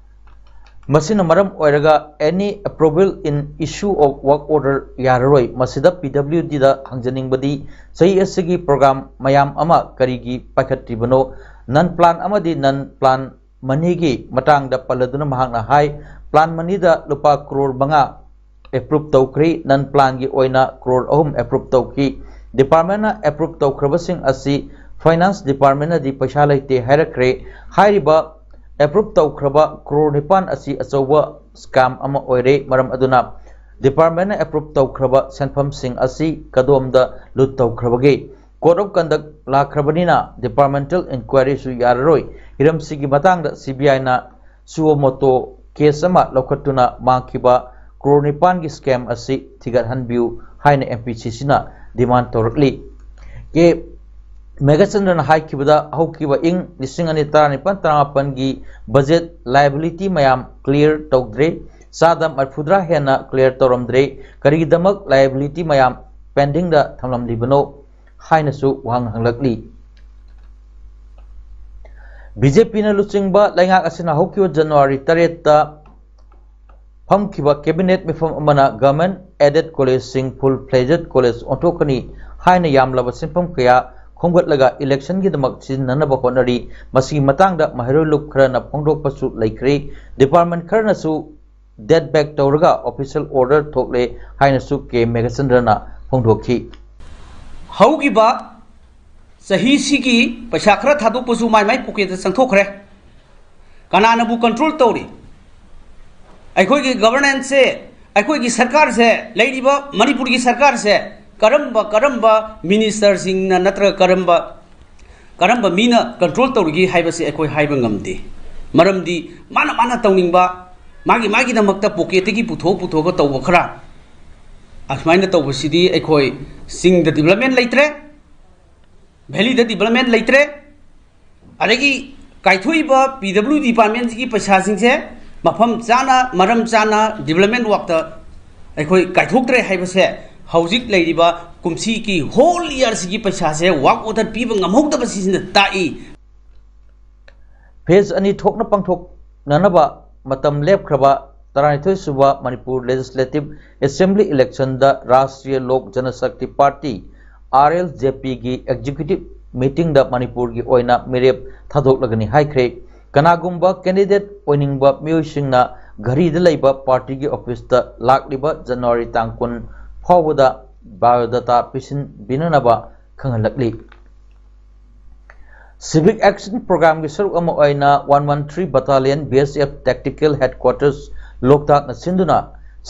ꯃꯁꯤꯅ ꯃꯔꯝ ꯑꯣꯏꯔꯒ any approval in issue of work order ꯌꯥꯔꯔꯣꯏ꯫ ꯃꯁꯤꯗ ꯄꯤ ꯗꯕ꯭ꯂꯤꯎ ꯗꯤꯗ ꯍꯪꯖꯅꯤꯡꯕꯗꯤ, ꯆꯍꯤ ꯑꯁꯤꯒꯤ ꯄ꯭ꯔꯣꯒ꯭ꯔꯥꯝ ꯃꯌꯥꯝ ꯑꯃ ꯀꯔꯤꯒꯤ ꯄꯥꯏꯈꯠꯇ꯭ꯔꯤꯕꯅꯣ? ꯅꯟ ꯄ꯭ꯂꯥꯟ ꯑꯃꯗꯤ ꯅꯟ ꯄ꯭ꯂꯥꯟ ꯃꯅꯤꯒꯤ ꯃꯇꯥꯡꯗ ꯄꯜꯂꯗꯨꯅ ꯃꯍꯥꯛꯅ ꯍꯥꯏ, ꯄ꯭ꯂꯥꯟ ꯃꯅꯤꯗ ꯂꯨꯄꯥ ꯀ꯭ꯔꯣꯔ ꯃꯉꯥ ꯑꯦꯄ꯭ꯔꯨꯞ ꯇꯧꯈ꯭ꯔꯤ, ꯅꯟ ꯄ꯭ꯂꯥꯟꯒꯤ ꯑꯣꯏꯅ ꯀ꯭ꯔꯣꯔ ꯑꯍꯨꯝ ꯑꯦꯄ꯭ꯔꯨꯞ ꯇꯧꯈꯤ꯫ ꯗꯤꯄꯥꯔꯠꯃꯦꯟꯅ ꯑꯦꯄ꯭ꯔꯨꯞ ꯇꯧꯈ꯭ꯔꯕꯁꯤꯡ ꯑꯁꯤ ꯐꯥꯏꯅꯥꯟꯁ ꯗꯤꯄꯥꯔꯠꯃꯦꯟꯅꯗꯤ ꯄꯩꯁꯥ ꯂꯩꯇꯦ ꯍꯥꯏꯔꯛꯈ꯭ꯔꯦ꯫ ꯍꯥꯏꯔꯤꯕ ꯑꯦꯄ꯭ꯔꯨꯞ ꯇꯧꯈ꯭ꯔꯕ ꯀ꯭ꯔꯣꯔ ꯅꯤꯄꯥꯟ ꯑꯁꯤ ꯑꯆꯧꯕ ꯁ꯭ꯀꯦꯝ ꯑꯃ ꯑꯣꯏꯔꯦ꯫ ꯃꯔꯝ ꯑꯗꯨꯅ ꯗꯤꯄꯥꯔꯠꯃꯦꯟꯅ ꯑꯦꯄ꯭ꯔꯨꯞ ꯇꯧꯈ꯭ꯔꯕ ꯁꯦꯟꯐꯝꯁꯤꯡ ꯑꯁꯤ ꯀꯗꯣꯝꯗ ꯂꯨꯠ ꯇꯧꯈ꯭ꯔꯕꯒꯦ? Code of conduct ꯂꯥꯛꯈ꯭ꯔꯕꯅꯤꯅ ꯗꯤꯄꯥꯔꯠꯃꯦꯟꯇꯦꯜ ꯏꯟꯀ꯭ꯋꯥꯏꯔꯤꯁꯨ ꯌꯥꯔꯔꯣꯏ꯫ ꯍꯤꯔꯝꯁꯤꯒꯤ ꯃꯇꯥꯡꯗ ꯁꯤ ꯕꯤ ꯑꯥꯏꯅ suo motu ꯀꯦꯁ ꯑꯃ ꯂꯧꯈꯠꯇꯨꯅ ꯃꯥꯡꯈꯤꯕ ꯀ꯭ꯔꯣꯔ ꯅꯤꯄꯥꯟꯒꯤ ꯁ꯭ꯀꯦꯝ ꯑꯁꯤ ꯊꯤꯒꯠꯍꯟꯕꯤꯌꯨ ꯍꯥꯏꯅ ꯑꯦꯝ ꯄꯤ ꯁꯤ ꯁꯤꯅ ꯗꯤꯃꯥꯟ ꯇꯧꯔꯛꯂꯤ꯫ ꯀꯦ ꯃꯦꯘꯆꯟꯗ꯭ꯔꯅ ꯍꯥꯏꯈꯤꯕꯗ, ꯍꯧꯈꯤꯕ ꯏꯪ ꯂꯤꯁꯤꯡ ꯑꯅꯤ ꯇꯔꯥꯅꯤꯄꯥꯟ ꯇꯔꯥꯃꯥꯄꯟꯒꯤ ꯕꯖꯦꯠ ꯂꯥꯏꯕꯤꯂꯤꯇꯤ ꯃꯌꯥꯝ ꯀ꯭ꯂꯤꯌꯔ ꯇꯧꯗ꯭ꯔꯦ꯫ ꯆꯥꯗ ꯃꯔꯤꯐꯨꯇꯔꯥ ꯍꯦꯟꯅ ꯀ꯭ꯂꯤꯌꯔ ꯇꯧꯔꯝꯗ꯭ꯔꯦ꯫ ꯀꯔꯤꯒꯤꯗꯃꯛ ꯂꯥꯏꯕꯤꯂꯤꯇꯤ ꯃꯌꯥꯝ ꯄꯦꯟꯗꯤꯡꯗ ꯊꯝꯂꯝꯂꯤꯕꯅꯣ ꯍꯥꯏꯅꯁꯨ ꯋꯥꯍꯪ ꯍꯪꯂꯛꯂꯤ꯫ ꯕꯤ ꯖꯦ ꯄꯤꯅ ꯂꯨꯆꯤꯡꯕ ꯂꯩꯉꯥꯛ ꯑꯁꯤꯅ ꯍꯧꯈꯤꯕ ꯖꯅꯋꯥꯔꯤ ꯇꯔꯦꯠꯇ ꯐꯝꯈꯤꯕ ꯀꯦꯕꯤꯅꯦꯠ ꯃꯤꯐꯝ ꯑꯃꯅ ꯒꯚꯔꯟꯃꯦꯟꯠ ꯑꯦꯗꯦꯗ ꯀꯣꯂꯦꯖꯁꯤꯡ ꯐꯨꯜ ꯐ꯭ꯂꯦꯖꯦꯗ ꯀꯣꯂꯦꯖ ꯑꯣꯟꯊꯣꯛꯀꯅꯤ ꯍꯥꯏꯅ ꯌꯥꯝꯂꯕ ꯁꯦꯟꯐꯝ ꯀꯌꯥ ꯈꯣꯝꯒꯠꯂꯒ ꯏꯂꯦꯛꯁꯟꯒꯤꯗꯃꯛ ꯁꯤꯖꯤꯟꯅꯅꯕ ꯍꯣꯠꯅꯔꯤ꯫ ꯃꯁꯤꯒꯤ ꯃꯇꯥꯡꯗ ꯃꯍꯩꯔꯣꯏ ꯂꯨꯞ ꯈꯔꯅ ꯐꯣꯡꯗꯣꯛꯄꯁꯨ ꯂꯩꯈ꯭ꯔꯦ꯫ ꯗꯤꯄꯥꯔꯠꯃꯦꯟꯠ ꯈꯔꯅꯁꯨ ꯗꯦꯠ ꯕꯦꯛ ꯇꯧꯔꯒ ꯑꯣꯐꯤꯁꯤꯌꯦꯜ ꯑꯣꯔꯗꯔ ꯊꯣꯛꯂꯦ ꯍꯥꯏꯅꯁꯨ ꯀꯦ ꯃꯦꯘꯆꯟꯗ꯭ꯔꯅ ꯐꯣꯡꯗꯣꯛꯈꯤ꯫ ꯍꯧꯈꯤꯕ ꯆꯍꯤꯁꯤꯒꯤ ꯄꯩꯁꯥ ꯈꯔ ꯊꯥꯗꯣꯛꯄꯁꯨ ꯃꯥꯏ ꯃꯥꯏ ꯄꯣꯀꯦꯠꯇ ꯆꯪꯊꯣꯛꯈ꯭ꯔꯦ꯫ ꯀꯅꯥꯅꯕꯨ ꯀꯟꯇ꯭ꯔꯣꯜ ꯇꯧꯔꯤ? ꯑꯩꯈꯣꯏꯒꯤ ꯒꯚꯔꯅꯦꯟꯁꯁꯦ, ꯑꯩꯈꯣꯏꯒꯤ ꯁꯔꯀꯥꯔꯁꯦ, ꯂꯩꯔꯤꯕ ꯃꯅꯤꯄꯨꯔꯒꯤ ꯁꯔꯀꯥꯔꯁꯦ ꯀꯔꯝꯕ ꯀꯔꯝꯕ ꯃꯤꯅꯤꯁꯇꯔꯁꯤꯡꯅ ꯅꯠꯇ꯭ꯔꯒ ꯀꯔꯝꯕ ꯀꯔꯝꯕ ꯃꯤꯅ ꯀꯟꯇ꯭ꯔꯣꯜ ꯇꯧꯔꯤꯒꯦ ꯍꯥꯏꯕꯁꯤ ꯑꯩꯈꯣꯏ ꯍꯥꯏꯕ ꯉꯝꯗꯦ꯫ ꯃꯔꯝꯗꯤ ꯃꯥꯅ ꯃꯥꯅ ꯇꯧꯅꯤꯡꯕ, ꯃꯥꯒꯤ ꯃꯥꯒꯤꯗꯃꯛꯇ ꯄꯣꯀꯦꯠꯇꯒꯤ ꯄꯨꯊꯣꯛ ꯄꯨꯊꯣꯛꯑꯒ ꯇꯧꯕ ꯈꯔ, ꯑꯁꯨꯃꯥꯏꯅ ꯇꯧꯕꯁꯤꯗꯤ ꯑꯩꯈꯣꯏ ꯆꯤꯡꯗ ꯗꯤꯕꯂꯞꯃꯦꯟ ꯂꯩꯇ꯭ꯔꯦ, ꯚꯦꯂꯤꯗ ꯗꯤꯕꯂꯞꯃꯦꯟ ꯂꯩꯇ꯭ꯔꯦ꯫ ꯑꯗꯒꯤ ꯀꯥꯏꯊꯣꯛꯏꯕ ꯄꯤ ꯗꯕ꯭ꯂꯤꯎ ꯗꯤꯄꯥꯔꯠꯃꯦꯟꯁꯤꯒꯤ ꯄꯩꯁꯥꯁꯤꯡꯁꯦ ꯃꯐꯝ ꯆꯥꯅ, ꯃꯔꯝ ꯆꯥꯅ ꯗꯤꯕꯂꯞꯃꯦꯟ ꯋꯥꯛꯇ ꯑꯩꯈꯣꯏ ꯀꯥꯏꯊꯣꯛꯇ꯭ꯔꯦ ꯍꯥꯏꯕꯁꯦ ꯍꯧꯖꯤꯛ ꯂꯩꯔꯤꯕ ꯀꯨꯝꯁꯤꯒꯤ ꯍꯣꯜ ꯏꯌꯥꯔꯁꯤꯒꯤ ꯄꯩꯁꯥꯁꯦ ꯋꯥꯛ ꯑꯣꯔꯗꯔ ꯄꯤꯕ ꯉꯝꯍꯧꯗꯕꯁꯤꯁꯤꯅ ꯇꯥꯛꯏ꯫ ꯐꯦꯖ ꯑꯅꯤ ꯊꯣꯛꯅ ꯄꯥꯡꯊꯣꯛꯅꯅꯕ ꯃꯇꯝ ꯂꯦꯞꯈ꯭ꯔꯕ ꯇꯔꯥꯅꯤꯊꯣꯏ ꯁꯨꯕ ꯃꯅꯤꯄꯨꯔ ꯂꯦꯖꯤꯁꯂꯦꯇꯤꯚ ꯑꯦꯁꯦꯝꯕ꯭ꯂꯤ ꯏꯂꯦꯛꯁꯟꯗ ꯔꯥꯁꯇ꯭ꯔꯤꯌ ꯂꯣꯛ Janshakti party, R L J ꯄꯤꯒꯤ ꯑꯦꯛꯖꯤꯀ꯭ꯌꯨꯇꯤꯚ ꯃꯤꯇꯤꯡꯗ ꯃꯅꯤꯄꯨꯔꯒꯤ ꯑꯣꯏꯅ ꯃꯤꯔꯦꯞ ꯊꯥꯗꯣꯛꯂꯒꯅꯤ ꯍꯥꯏꯈ꯭ꯔꯦ꯫ ꯀꯅꯥꯒꯨꯝꯕ ꯀꯦꯟꯗꯤꯗꯦꯠ ꯑꯣꯏꯅꯤꯡꯕ ꯃꯤꯑꯣꯏꯁꯤꯡꯅ ꯘꯔꯤꯗ ꯂꯩꯕ ꯄꯥꯔꯇꯤꯒꯤ ꯑꯣꯐꯤꯁꯇ ꯂꯥꯛꯂꯤꯕ ꯖꯅꯋꯥꯔꯤ ꯇꯥꯡ ꯀꯨꯟ ꯐꯥꯎꯕꯗ ꯕꯥꯏꯑꯣꯗꯥꯇꯥ ꯄꯤꯁꯤꯟꯕꯤꯅꯅꯕ ꯈꯪꯍꯜꯂꯛꯂꯤ꯫ ꯁꯤꯚꯤꯛ ꯑꯦꯛꯁꯟ ꯄ꯭ꯔꯣꯒ꯭ꯔꯥꯝꯒꯤ ꯁꯔꯨꯛ ꯑꯃ ꯑꯣꯏꯅ ꯋꯥꯟ ꯋꯥꯟ ꯊ꯭ꯔꯤ ꯕꯇꯥꯂꯤꯌꯟ ꯕꯤ ꯑꯦꯁ ꯑꯦꯐ ꯇꯦꯛꯇꯤꯀꯦꯜ ꯍꯦꯗꯀ꯭ꯋꯥꯇꯔꯁ ꯂꯣꯛꯇꯥꯛꯅ ꯁꯤꯟꯗꯨꯅ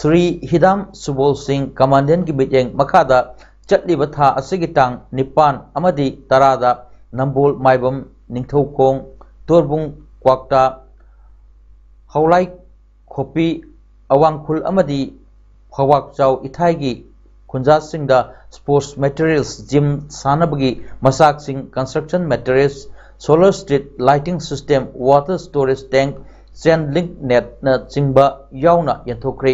ꯁ꯭ꯔꯤ ꯍꯤꯗꯥꯝ ꯁꯨꯕꯣꯜ ꯁꯤꯡ ꯀꯃꯥꯟꯗꯦꯟꯒꯤ ꯃꯤꯠꯌꯦꯡ ꯃꯈꯥꯗ ꯆꯠꯂꯤꯕ ꯊꯥ ꯑꯁꯤꯒꯤ ꯇꯥꯡ ꯅꯤꯄꯥꯟ ꯑꯃꯗꯤ ꯇꯔꯥꯗ ꯅꯝꯕꯣꯜ, ꯃꯥꯏꯕꯝ, ꯅꯤꯡꯊꯧꯈꯣꯡ, ꯇꯣꯔꯕꯨꯡ, ꯀ꯭ꯋꯥꯛꯇꯥ, ꯍꯧꯂꯥꯏ ꯈꯣꯄꯤ, ꯑꯋꯥꯡꯈꯨꯜ ꯑꯃꯗꯤ ꯐꯋꯥꯛꯆꯥꯎ ꯏꯊꯥꯏꯒꯤ ꯈꯨꯟꯖꯥꯁꯤꯡꯗ ꯁ꯭ꯄꯣꯔꯠꯁ ꯃꯦꯇꯔꯤꯌꯦꯜꯁ, ꯖꯤꯝ ꯁꯥꯟꯅꯕꯒꯤ ꯃꯆꯥꯛꯁꯤꯡ, construction materials, solar street lighting system, water storage tank, ꯆꯦꯟ ꯂꯤꯡꯛ ꯅꯦꯠꯅꯆꯤꯡꯕ ꯌꯥꯎꯅ ꯌꯦꯟꯊꯣꯛꯈ꯭ꯔꯦ꯫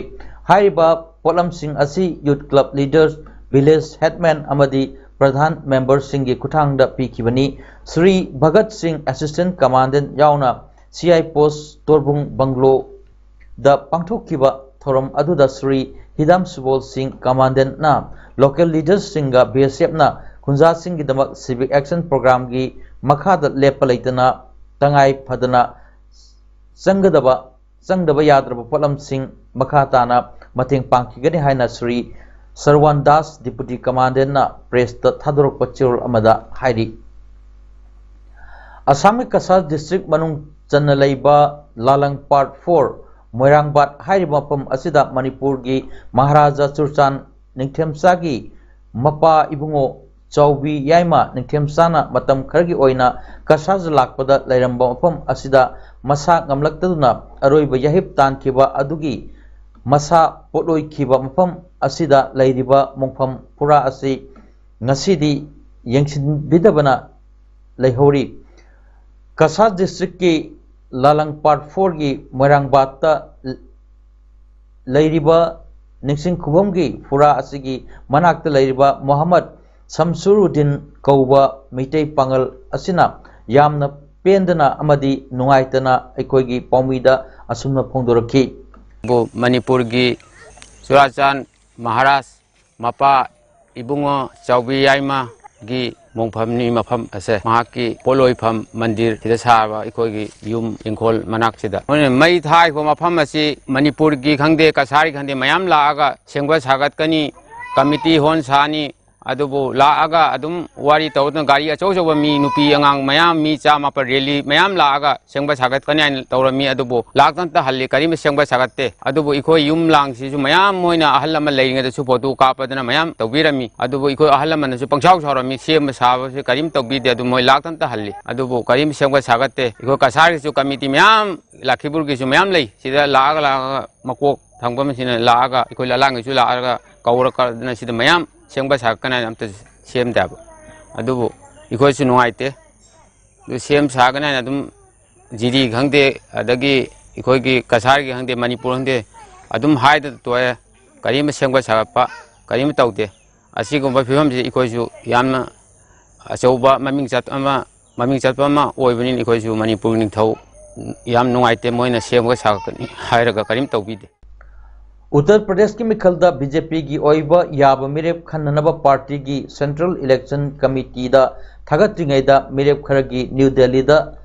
ꯍꯥꯏꯔꯤꯕ ꯄꯣꯠꯂꯝꯁꯤꯡ ꯑꯁꯤ ꯌꯨꯠ ꯀ꯭ꯂꯕ ꯂꯤꯗꯔꯁ, ꯚꯤꯂꯦꯖ ꯍꯦꯗꯃꯦꯟ ꯑꯃꯗꯤ ꯄ꯭ꯔꯙꯥꯟ ꯃꯦꯝꯕꯔꯁꯤꯡꯒꯤ ꯈꯨꯠꯊꯥꯡꯗ ꯄꯤꯈꯤꯕꯅꯤ꯫ ꯁ꯭ꯔꯤ ꯚꯒꯠ ꯁꯤꯡ ꯑꯦꯁꯤꯁꯇꯦꯟ ꯀꯃꯥꯟꯗꯦꯟ ꯌꯥꯎꯅ ꯁꯤ ꯑꯥꯏ ꯄꯣꯁ ꯇꯣꯔꯕꯨꯡ ꯕꯪꯒ꯭ꯂꯣꯗ ꯄꯥꯡꯊꯣꯛꯈꯤꯕ ꯊꯧꯔꯝ ꯑꯗꯨꯗ ꯁ꯭ꯔꯤ ꯍꯤꯗꯥꯝ ꯁꯨꯕꯣꯜ ꯁꯤꯡ ꯀꯃꯥꯟꯗꯦꯟꯅ ꯂꯣꯀꯦꯜ ꯂꯤꯗꯔꯁꯤꯡꯒ ꯕꯤ ꯑꯦꯁ ꯑꯦꯐꯅ ꯈꯨꯟꯖꯥꯁꯤꯡꯒꯤꯗꯃꯛ ꯁꯤꯚꯤꯛ ꯑꯦꯛꯁꯟ ꯄ꯭ꯔꯣꯒ꯭ꯔꯥꯝꯒꯤ ꯃꯈꯥꯗ ꯂꯦꯞꯄ ꯂꯩꯇꯅ ꯇꯉꯥꯏ ꯐꯗꯅ ꯆꯪꯒꯗꯕ, ꯆꯪꯗꯕ ꯌꯥꯗ꯭ꯔꯕ ꯄꯣꯠꯂꯝꯁꯤꯡ ꯃꯈꯥ ꯇꯥꯅ ꯃꯇꯦꯡ ꯄꯥꯡꯈꯤꯒꯅꯤ ꯍꯥꯏꯅ ꯁ꯭ꯔꯤ ꯁꯔꯋꯥꯟ ꯗꯥꯁ, ꯗꯤꯄꯨꯇꯤ ꯀꯃꯥꯟꯗꯦꯟꯅ ꯄ꯭ꯔꯦꯁꯇ ꯊꯥꯗꯣꯔꯛꯄ ꯆꯦꯔꯣꯜ ꯑꯃꯗ ꯍꯥꯏꯔꯤ꯫ ꯑꯁꯥꯝꯒꯤ ꯀꯁꯥꯔ ꯗꯤꯁꯇ꯭ꯔꯤꯛ ꯃꯅꯨꯡ ꯆꯟꯅ ꯂꯩꯕ ꯂꯥꯂꯪ ꯄꯥꯔꯠ ꯐꯣꯔ, ꯃꯣꯏꯔꯥꯡꯕꯥꯠ ꯍꯥꯏꯔꯤꯕ ꯃꯐꯝ ꯑꯁꯤꯗ ꯃꯅꯤꯄꯨꯔꯒꯤ ꯃꯍꯥꯔꯥꯖꯥ ꯆꯨꯔꯆꯥꯟ ꯅꯤꯡꯊꯦꯝꯆꯥꯒꯤ ꯃꯄꯥ ꯏꯕꯨꯡꯉꯣ ꯆꯥꯎꯕꯤ ꯌꯥꯏꯃ ꯅꯤꯡꯊꯦꯝꯆꯥꯅ ꯃꯇꯝ ꯈꯔꯒꯤ ꯑꯣꯏꯅ ꯀꯁꯥꯔꯗ ꯂꯥꯛꯄꯗ ꯂꯩꯔꯝꯕ ꯃꯐꯝ ꯑꯁꯤꯗ ꯃꯁꯥ ꯉꯝꯂꯛꯇꯗꯨꯅ ꯑꯔꯣꯏꯕ ꯌꯥꯍꯤꯞ ꯇꯥꯟꯈꯤꯕ ꯑꯗꯨꯒꯤ ꯃꯁꯥ ꯄꯣꯠꯂꯣꯏꯈꯤꯕ ꯃꯐꯝ ꯑꯁꯤꯗ ꯂꯩꯔꯤꯕ ꯃꯣꯡꯐꯝ ꯐꯨꯔꯥ ꯑꯁꯤ ꯉꯁꯤꯗꯤ ꯌꯦꯡꯁꯤꯟꯕꯤꯗꯕꯅ ꯂꯩꯍꯧꯔꯤ꯫ ꯀꯁꯥꯔ ꯗꯤꯁꯇ꯭ꯔꯤꯛꯀꯤ ꯂꯥꯂꯪ ꯄꯥꯔꯠ ꯐꯣꯔꯒꯤ ꯃꯣꯏꯔꯥꯡꯕꯥꯠꯇ ꯂꯩꯔꯤꯕ ꯅꯤꯡꯁꯤꯡ ꯈꯨꯕꯝꯒꯤ ꯐꯨꯔꯥ ꯑꯁꯤꯒꯤ ꯃꯅꯥꯛꯇ ꯂꯩꯔꯤꯕ ꯃꯣꯍꯝꯃꯗ ꯁꯝꯁꯨꯔꯨꯗꯤꯟ ꯀꯧꯕ ꯃꯤꯇꯩ ꯄꯥꯉꯜ ꯑꯁꯤꯅ ꯌꯥꯝꯅ ꯄꯦꯟꯗꯅ ꯑꯃꯗꯤ ꯅꯨꯡꯉꯥꯏꯇꯅ ꯑꯩꯈꯣꯏꯒꯤ ꯄꯥꯎꯃꯤꯗ ꯑꯁꯨꯝꯅ ꯐꯣꯡꯗꯣꯔꯛꯈꯤ꯫ ꯕꯨ ꯃꯅꯤꯄꯨꯔꯒꯤ ꯆꯨꯔꯥꯆꯥꯟ ꯃꯍꯥꯔꯥꯖ ꯃꯄꯥ ꯏꯕꯨꯡꯉꯣ ꯆꯥꯎꯕꯤ ꯌꯥꯏꯃꯒꯤ ꯃꯣꯡꯐꯝꯅꯤ ꯃꯐꯝ ꯑꯁꯦ꯫ ꯃꯍꯥꯛꯀꯤ ꯄꯣꯠꯂꯣꯏꯐꯝ ꯃꯟꯗꯤꯔ ꯁꯤꯗ ꯁꯥꯕ ꯑꯩꯈꯣꯏꯒꯤ ꯌꯨꯝ ꯏꯪꯈꯣꯜ ꯃꯅꯥꯛꯁꯤꯗ꯫ ꯃꯣꯏꯅ ꯃꯩ ꯊꯥꯔꯤꯕ ꯃꯐꯝ ꯑꯁꯤ ꯃꯅꯤꯄꯨꯔꯒꯤ ꯈꯪꯗꯦ, ꯀꯁꯥꯔꯒꯤ ꯈꯪꯗꯦ, ꯃꯌꯥꯝ ꯂꯥꯛꯑꯒ ꯁꯦꯝꯒꯠ ꯁꯥꯒꯠꯀꯅꯤ, ꯀꯃꯤꯇꯤ ꯍꯣꯜ ꯁꯥꯅꯤ, ꯑꯗꯨꯕꯨ ꯂꯥꯛꯑꯒ ꯑꯗꯨꯝ ꯋꯥꯔꯤ ꯇꯧꯗꯨꯅ ꯒꯥꯔꯤ ꯑꯆꯧ ꯑꯆꯧꯕ ꯃꯤ, ꯅꯨꯄꯤ ꯑꯉꯥꯡ ꯃꯌꯥꯝ, ꯃꯤ ꯆꯥꯝꯃ ꯃꯥꯄꯟ ꯔꯦꯂꯤ ꯃꯌꯥꯝ ꯂꯥꯛꯑꯒ ꯁꯦꯝꯒꯠ ꯁꯥꯒꯠꯀꯅꯤ ꯍꯥꯏꯅ ꯇꯧꯔꯝꯃꯤ, ꯑꯗꯨꯕꯨ ꯂꯥꯛꯇ ꯑꯝꯇ ꯍꯜꯂꯤ, ꯀꯔꯤꯝꯇ ꯁꯦꯝꯒꯠ ꯁꯥꯒꯠꯇꯦ꯫ ꯑꯗꯨꯕꯨ ꯑꯩꯈꯣꯏ ꯌꯨꯝ ꯂꯥꯡꯁꯤꯁꯨ ꯃꯌꯥꯝ ꯃꯣꯏꯅ ꯑꯍꯜ ꯂꯃꯟ ꯂꯩꯔꯤꯉꯩꯗꯁꯨ ꯐꯣꯇꯣ ꯀꯥꯞꯄꯗꯅ ꯃꯌꯥꯝ ꯇꯧꯕꯤꯔꯝꯃꯤ, ꯑꯗꯨꯕꯨ ꯑꯩꯈꯣꯏ ꯑꯍꯜ ꯂꯃꯟꯅꯁꯨ ꯄꯪꯁꯥꯎ ꯁꯥꯎꯔꯝꯃꯤ, ꯁꯦꯝꯕ ꯁꯥꯕꯁꯤ ꯀꯔꯤꯝ ꯇꯧꯕꯤꯗꯦ, ꯑꯗꯨ ꯃꯣꯏ ꯂꯥꯛꯇ ꯑꯝꯇ ꯍꯜꯂꯤ, ꯑꯗꯨꯕꯨ ꯀꯔꯤꯝ ꯁꯦꯝꯒꯠ ꯁꯥꯒꯠꯇꯦ꯫ ꯑꯩꯈꯣꯏ ꯀꯁꯥꯔꯒꯤꯁꯨ ꯀꯃꯤꯇꯤ ꯃꯌꯥꯝ, ꯂꯈꯤꯄꯨꯔꯒꯤꯁꯨ ꯃꯌꯥꯝ ꯂꯩ, ꯁꯤꯗ ꯂꯥꯛꯑꯒ ꯂꯥꯛꯑꯒ ꯃꯀꯣꯛ ꯊꯪꯕ ꯑꯃꯁꯤꯅ ꯂꯥꯛꯑꯒ ꯑꯩꯈꯣꯏ ꯂꯂꯥꯡꯒꯤꯁꯨ ꯂꯥꯛꯑꯒ ꯀꯧꯔꯀꯗꯅ ꯁꯤꯗ ꯃꯌꯥꯝ ꯁꯦꯝꯒꯠ ꯁꯥꯒꯠꯀꯅꯤ ꯍꯥꯏꯅ ꯑꯝꯇ ꯁꯦꯝꯗꯦꯕ꯫ ꯑꯗꯨꯕꯨ ꯑꯩꯈꯣꯏꯁꯨ ꯅꯨꯡꯉꯥꯏꯇꯦ꯫ ꯑꯗꯨ ꯁꯦꯝ ꯁꯥꯒꯅꯤ ꯍꯥꯏꯅ ꯑꯗꯨꯝ ꯖꯤꯔꯤ ꯈꯪꯗꯦ, ꯑꯗꯒꯤ ꯑꯩꯈꯣꯏꯒꯤ ꯀꯁꯥꯔꯒꯤ ꯈꯪꯗꯦ, ꯃꯅꯤꯄꯨꯔ ꯈꯪꯗꯦ, ꯑꯗꯨꯝ ꯍꯥꯏꯗꯅ ꯇꯣꯛꯑꯦ꯫ ꯀꯔꯤꯝꯇ ꯁꯦꯝꯒꯠ ꯁꯥꯒꯠꯄ ꯀꯔꯤꯝꯇ ꯇꯧꯗꯦ꯫ ꯑꯁꯤꯒꯨꯝꯕ ꯐꯤꯕꯝꯁꯤ ꯑꯩꯈꯣꯏꯁꯨ ꯌꯥꯝꯅ ꯑꯆꯧꯕ ꯃꯃꯤꯡ ꯆꯠ ꯑꯃ, ꯃꯃꯤꯡ ꯆꯠꯄ ꯑꯃ ꯑꯣꯏꯕꯅꯤꯅ ꯑꯩꯈꯣꯏꯁꯨ ꯃꯅꯤꯄꯨꯔ ꯅꯤꯡꯊꯧ ꯌꯥꯝ ꯅꯨꯡꯉꯥꯏꯇꯦ, ꯃꯣꯏꯅ ꯁꯦꯝꯒꯠ ꯁꯥꯒꯠꯀꯅꯤ ꯍꯥꯏꯔꯒ ꯀꯔꯤꯝ ꯇꯧꯕꯤꯗꯦ꯫ ꯎꯠꯇꯔ ꯄ꯭ꯔꯗꯦꯁꯀꯤ ꯃꯤꯈꯜꯗ ꯕꯤ ꯖꯦ ꯄꯤꯒꯤ ꯑꯣꯏꯕ ꯌꯥꯕ ꯃꯤꯔꯦꯞ ꯈꯟꯅꯅꯕ ꯄꯥꯔꯇꯤꯒꯤ ꯁꯦꯟꯇ꯭ꯔꯦꯜ ꯏꯂꯦꯛꯁꯟ ꯀꯃꯤꯇꯤꯗ ꯊꯥꯒꯠꯇ꯭ꯔꯤꯉꯩꯗ ꯃꯤꯔꯦꯞ ꯈꯔꯒꯤ ꯅ꯭ꯌꯨ ꯗꯦꯜꯂꯤꯗ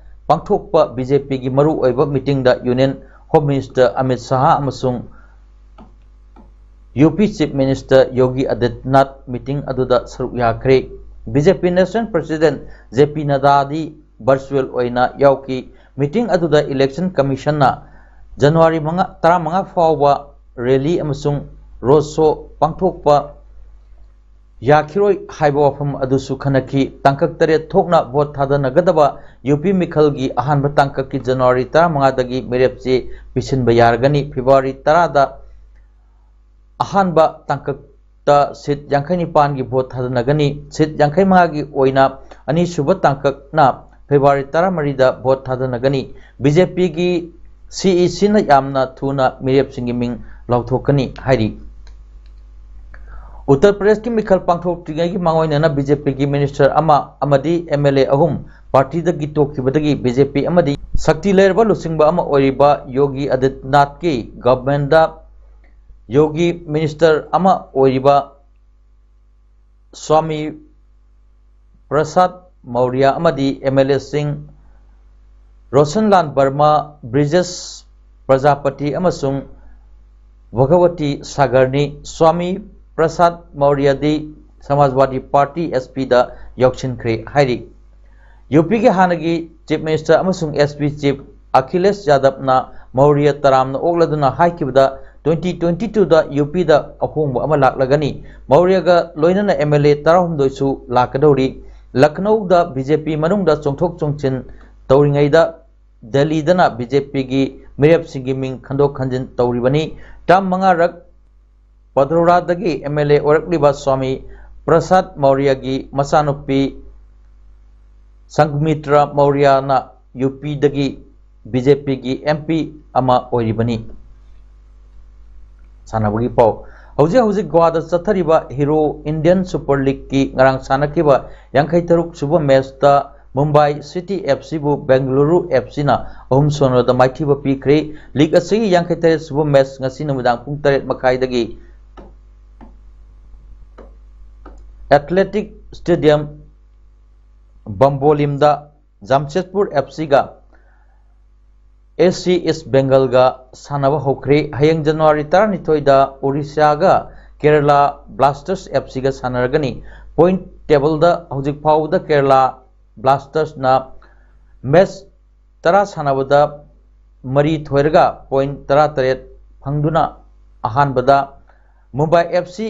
ꯄꯥꯡꯊꯣꯛꯄ ꯕꯤ ꯖꯦ ꯄꯤꯒꯤ ꯃꯔꯨꯑꯣꯏꯕ ꯃꯤꯇꯤꯡꯗ ꯌꯨꯅꯤꯌꯟ ꯍꯣꯝ ꯃꯤꯅꯤꯁꯇꯔ ꯑꯃꯤꯠ ꯁꯍꯥ ꯑꯃꯁꯨꯡ ꯌꯨ ꯄꯤ ꯆꯤꯐ ꯃꯤꯅꯤꯁꯇꯔ ꯌꯣꯒꯤ ꯑꯗꯤꯠꯌꯅꯥꯊ ꯃꯤꯇꯤꯡ ꯑꯗꯨꯗ ꯁꯔꯨꯛ ꯌꯥꯈ꯭ꯔꯦ꯫ ꯕꯤ ꯖꯦ ꯄꯤ ꯅꯦꯁꯅꯦꯜ ꯄ꯭ꯔꯁꯤꯗꯦꯟꯠ ꯖꯦ ꯄꯤ ꯅꯗꯥꯗꯤ ꯚꯔꯆꯨꯑꯦꯜ ꯑꯣꯏꯅ ꯌꯥꯎꯈꯤ꯫ ꯃꯤꯇꯤꯡ ꯑꯗꯨꯗ ꯏꯂꯦꯛꯁꯟ ꯀꯃꯤꯁꯟꯅ ꯖꯅꯋꯥꯔꯤ ꯃꯉꯥ, ꯇꯔꯥꯃꯉꯥ ꯐꯥꯎꯕ ꯔꯦꯂꯤ ꯑꯃꯁꯨꯡ ꯔꯣꯗ ꯁꯣ ꯄꯥꯡꯊꯣꯛꯄ ꯌꯥꯈꯤꯔꯣꯏ ꯍꯥꯏꯕ ꯋꯥꯐꯝ ꯑꯗꯨꯁꯨ ꯈꯟꯅꯈꯤ꯫ ꯇꯥꯡꯀꯛ ꯇꯔꯦꯠ ꯊꯣꯛꯅ ꯚꯣꯠ ꯊꯥꯗꯅꯒꯗꯕ ꯌꯨ ꯄꯤ ꯃꯤꯈꯜꯒꯤ ꯑꯍꯥꯟꯕ ꯇꯥꯡꯀꯛꯀꯤ ꯖꯅꯋꯥꯔꯤ ꯇꯔꯥꯃꯉꯥꯗꯒꯤ ꯃꯤꯔꯦꯞ ꯆꯦ ꯄꯤꯁꯤꯟꯕ ꯌꯥꯔꯒꯅꯤ꯫ ꯐꯦꯕ꯭ꯔꯨꯋꯥꯔꯤ ꯇꯔꯥꯗ ꯑꯍꯥꯟꯕ ꯇꯥꯡꯀꯛꯇ ꯁꯤꯠ ꯌꯥꯡꯈꯩ ꯅꯤꯄꯥꯟꯒꯤ ꯚꯣꯠ ꯊꯥꯗꯅꯒꯅꯤ꯫ ꯁꯤꯠ ꯌꯥꯡꯈꯩ ꯃꯉꯥꯒꯤ ꯑꯣꯏꯅ ꯑꯅꯤꯁꯨꯕ ꯇꯥꯡꯀꯛꯅ ꯐꯦꯕ꯭ꯔꯨꯋꯥꯔꯤ ꯇꯔꯥꯃꯔꯤꯗ ꯚꯣꯠ ꯊꯥꯗꯅꯒꯅꯤ꯫ ꯕꯤ ꯖꯦ ꯄꯤꯒꯤ ꯁꯤ ꯏ ꯁꯤꯅ ꯌꯥꯝꯅ ꯊꯨꯅ ꯃꯤꯔꯦꯞꯁꯤꯡꯒꯤ ꯃꯤꯡ ꯂꯥꯎꯊꯣꯛꯀꯅꯤ ꯍꯥꯏꯔꯤ꯫ ꯎꯠꯇꯔ ꯄ꯭ꯔꯗꯦꯁꯀꯤ ꯃꯤꯈꯜ ꯄꯥꯡꯊꯣꯛꯇ꯭ꯔꯤꯉꯩꯒꯤ ꯃꯥꯡꯑꯣꯏꯅꯅ ꯕꯤ ꯖꯦ ꯄꯤꯒꯤ ꯃꯤꯅꯤꯁꯇꯔ ꯑꯃ ꯑꯃꯗꯤ ꯑꯦꯝ ꯑꯦꯜ ꯑꯦ ꯑꯍꯨꯝ ꯄꯥꯔꯇꯤꯗꯒꯤ ꯇꯣꯛꯈꯤꯕꯗꯒꯤ ꯕꯤ ꯖꯦ ꯄꯤ ꯑꯃꯗꯤ ꯁꯛꯇꯤ ꯂꯩꯔꯕ ꯂꯨꯆꯤꯡꯕ ꯑꯃ ꯑꯣꯏꯔꯤꯕ ꯌꯣꯒꯤ ꯑꯗꯤꯠꯌꯅꯥꯊꯀꯤ ꯒꯚꯔꯟꯃꯦꯟꯗ ꯌꯣꯒꯤ ꯃꯤꯅꯤꯁꯇꯔ ꯑꯃ ꯑꯣꯏꯔꯤꯕ ꯁ꯭ꯋꯥꯃꯤ ꯄ꯭ꯔꯁꯥꯗ ꯃꯧꯔꯤꯌꯥ ꯑꯃꯗꯤ ꯑꯦꯝ ꯑꯦꯜ ꯑꯦꯁꯤꯡ ꯔꯣꯁꯟꯂꯥꯜ ꯕꯔꯃꯥ, ꯕ꯭ꯔꯤꯖꯦꯁ ꯄ꯭ꯔꯖꯥꯄꯇꯤ ꯑꯃꯁꯨꯡ ꯚꯒꯋꯇꯤ ꯁꯥꯒꯔꯅꯤ꯫ ꯁ꯭ꯋꯥꯃꯤ ꯄ꯭ꯔꯁꯥꯗ ꯃꯧꯔꯤꯌꯥꯗꯤ ꯁꯃꯥꯖꯋꯥꯗꯤ ꯄꯥꯔꯇꯤ, ꯑꯦꯁ ꯄꯤꯗ ꯌꯥꯎꯁꯤꯟꯈ꯭ꯔꯦ ꯍꯥꯏꯔꯤ꯫ ꯌꯨ ꯄꯤꯒꯤ ꯍꯥꯟꯅꯒꯤ ꯆꯤꯐ ꯃꯤꯅꯤꯁꯇꯔ ꯑꯃꯁꯨꯡ ꯑꯦꯁ ꯄꯤ ꯆꯤꯐ ꯑꯈꯤꯂꯦꯁ ꯌꯥꯗꯕꯅ ꯃꯧꯔꯤꯌꯥ ꯇꯔꯥꯝꯅ ꯑꯣꯛꯂꯗꯨꯅ ꯍꯥꯏꯈꯤꯕꯗ, twenty twenty twoꯗ ꯌꯨ ꯄꯤꯗ ꯑꯍꯣꯡꯕ ꯑꯃ ꯂꯥꯛꯂꯒꯅꯤ꯫ ꯃꯧꯔꯤꯌꯥꯒ ꯂꯣꯏꯅꯅ ꯑꯦꯝ ꯑꯦꯜ ꯑꯦ ꯇꯔꯥꯍꯨꯝꯗꯣꯏꯁꯨ ꯂꯥꯛꯀꯗꯧꯔꯤ꯫ ꯂꯈꯅꯧꯗ ꯕꯤ ꯖꯦ ꯄꯤ ꯃꯅꯨꯡꯗ ꯆꯣꯡꯊꯣꯛ ꯆꯣꯡꯁꯤꯟ ꯇꯧꯔꯤꯉꯩꯗ ꯗꯦꯜꯂꯤꯗꯅ ꯕꯤ ꯖꯦ ꯄꯤꯒꯤ ꯃꯤꯔꯦꯞꯁꯤꯡꯒꯤ ꯃꯤꯡ ꯈꯟꯗꯣꯛ ꯈꯟꯖꯤꯟ ꯇꯧꯔꯤꯕꯅꯤ꯫ ꯇꯔꯥ ꯃꯉꯥꯔꯛ ꯄꯗꯧꯔꯥꯗꯒꯤ ꯑꯦꯝ ꯑꯦꯜ ꯑꯦ ꯑꯣꯏꯔꯛꯂꯤꯕ ꯁ꯭ꯋꯥꯃꯤ ꯄ꯭ꯔꯁꯥꯗ ꯃꯧꯔꯤꯌꯥꯒꯤ ꯃꯆꯥꯅꯨꯄꯤ ꯁꯪꯒꯃꯤꯇ꯭ꯔ ꯃꯧꯔꯤꯌꯥꯅ ꯌꯨ ꯄꯤꯗꯒꯤ ꯕꯤ ꯖꯦ ꯄꯤꯒꯤ ꯑꯦꯝ ꯄꯤ ꯑꯃ ꯑꯣꯏꯔꯤꯕꯅꯤ꯫ ꯁꯥꯟꯅꯕꯒꯤ ꯄꯥꯎ꯫ ꯍꯧꯖꯤꯛ ꯍꯧꯖꯤꯛ ꯒꯣꯋꯥꯗ ꯆꯠꯊꯔꯤꯕ ꯍꯤꯔꯣ ꯏꯟꯗꯤꯌꯟ ꯁꯨꯄꯔ ꯂꯤꯒꯀꯤ ꯉꯔꯥꯡ ꯁꯥꯟꯅꯈꯤꯕ ꯌꯥꯡꯈꯩ ꯇꯔꯨꯛ ꯁꯨꯕ ꯃꯦꯆꯇ ꯃꯨꯝꯕꯥꯏ ꯁꯤꯇꯤ ꯑꯦꯐ ꯁꯤꯕꯨ ꯕꯦꯡꯒꯂꯨꯔꯨ ꯑꯦꯐ ꯁꯤꯅ ꯑꯍꯨꯝ ꯁꯤꯅꯣꯗ ꯃꯥꯏꯊꯤꯕ ꯄꯤꯈ꯭ꯔꯦ꯫ ꯂꯤꯒ ꯑꯁꯤꯒꯤ ꯌꯥꯡꯈꯩ ꯇꯔꯦꯠ ꯁꯨꯕ ꯃꯦꯆ ꯉꯁꯤ ꯅꯨꯃꯤꯗꯥꯡ ꯄꯨꯡ ꯇꯔꯦꯠ ꯃꯈꯥꯏꯗꯒꯤ ꯑꯦꯊꯂꯦꯇꯤꯛ ꯁ꯭ꯇꯦꯗꯤꯌꯝ ꯕꯝꯕꯣꯂꯤꯝꯗ ꯖꯥꯝꯁꯦꯗꯄꯨꯔ ꯑꯦꯐ ꯁꯤꯒ ꯑꯦ ꯁꯤ ꯏꯁ ꯕꯦꯡꯒꯜꯒ ꯁꯥꯟꯅꯕ ꯍꯧꯈ꯭ꯔꯦ꯫ ꯍꯌꯦꯡ ꯖꯅꯋꯥꯔꯤ ꯇꯔꯥꯅꯤꯊꯣꯏꯗ ꯑꯣꯔꯤꯁꯥꯒ ꯀꯦꯔꯂꯥ ꯕ꯭ꯂꯥꯁꯇꯔꯁ ꯑꯦꯐ ꯁꯤꯒ ꯁꯥꯟꯅꯔꯒꯅꯤ꯫ ꯄꯣꯏꯟꯠ ꯇꯦꯕꯜꯗ ꯍꯧꯖꯤꯛ ꯐꯥꯎꯕꯗ ꯀꯦꯔꯂꯥ ꯕ꯭ꯂꯥꯁꯇꯔꯁꯅ ꯃꯦꯆ ꯇꯔꯥ ꯁꯥꯟꯅꯕꯗ ꯃꯔꯤ ꯊꯣꯏꯔꯒ ꯄꯣꯏꯟꯠ ꯇꯔꯥꯇꯔꯦꯠ ꯐꯪꯗꯨꯅ ꯑꯍꯥꯟꯕꯗ Mumbai F C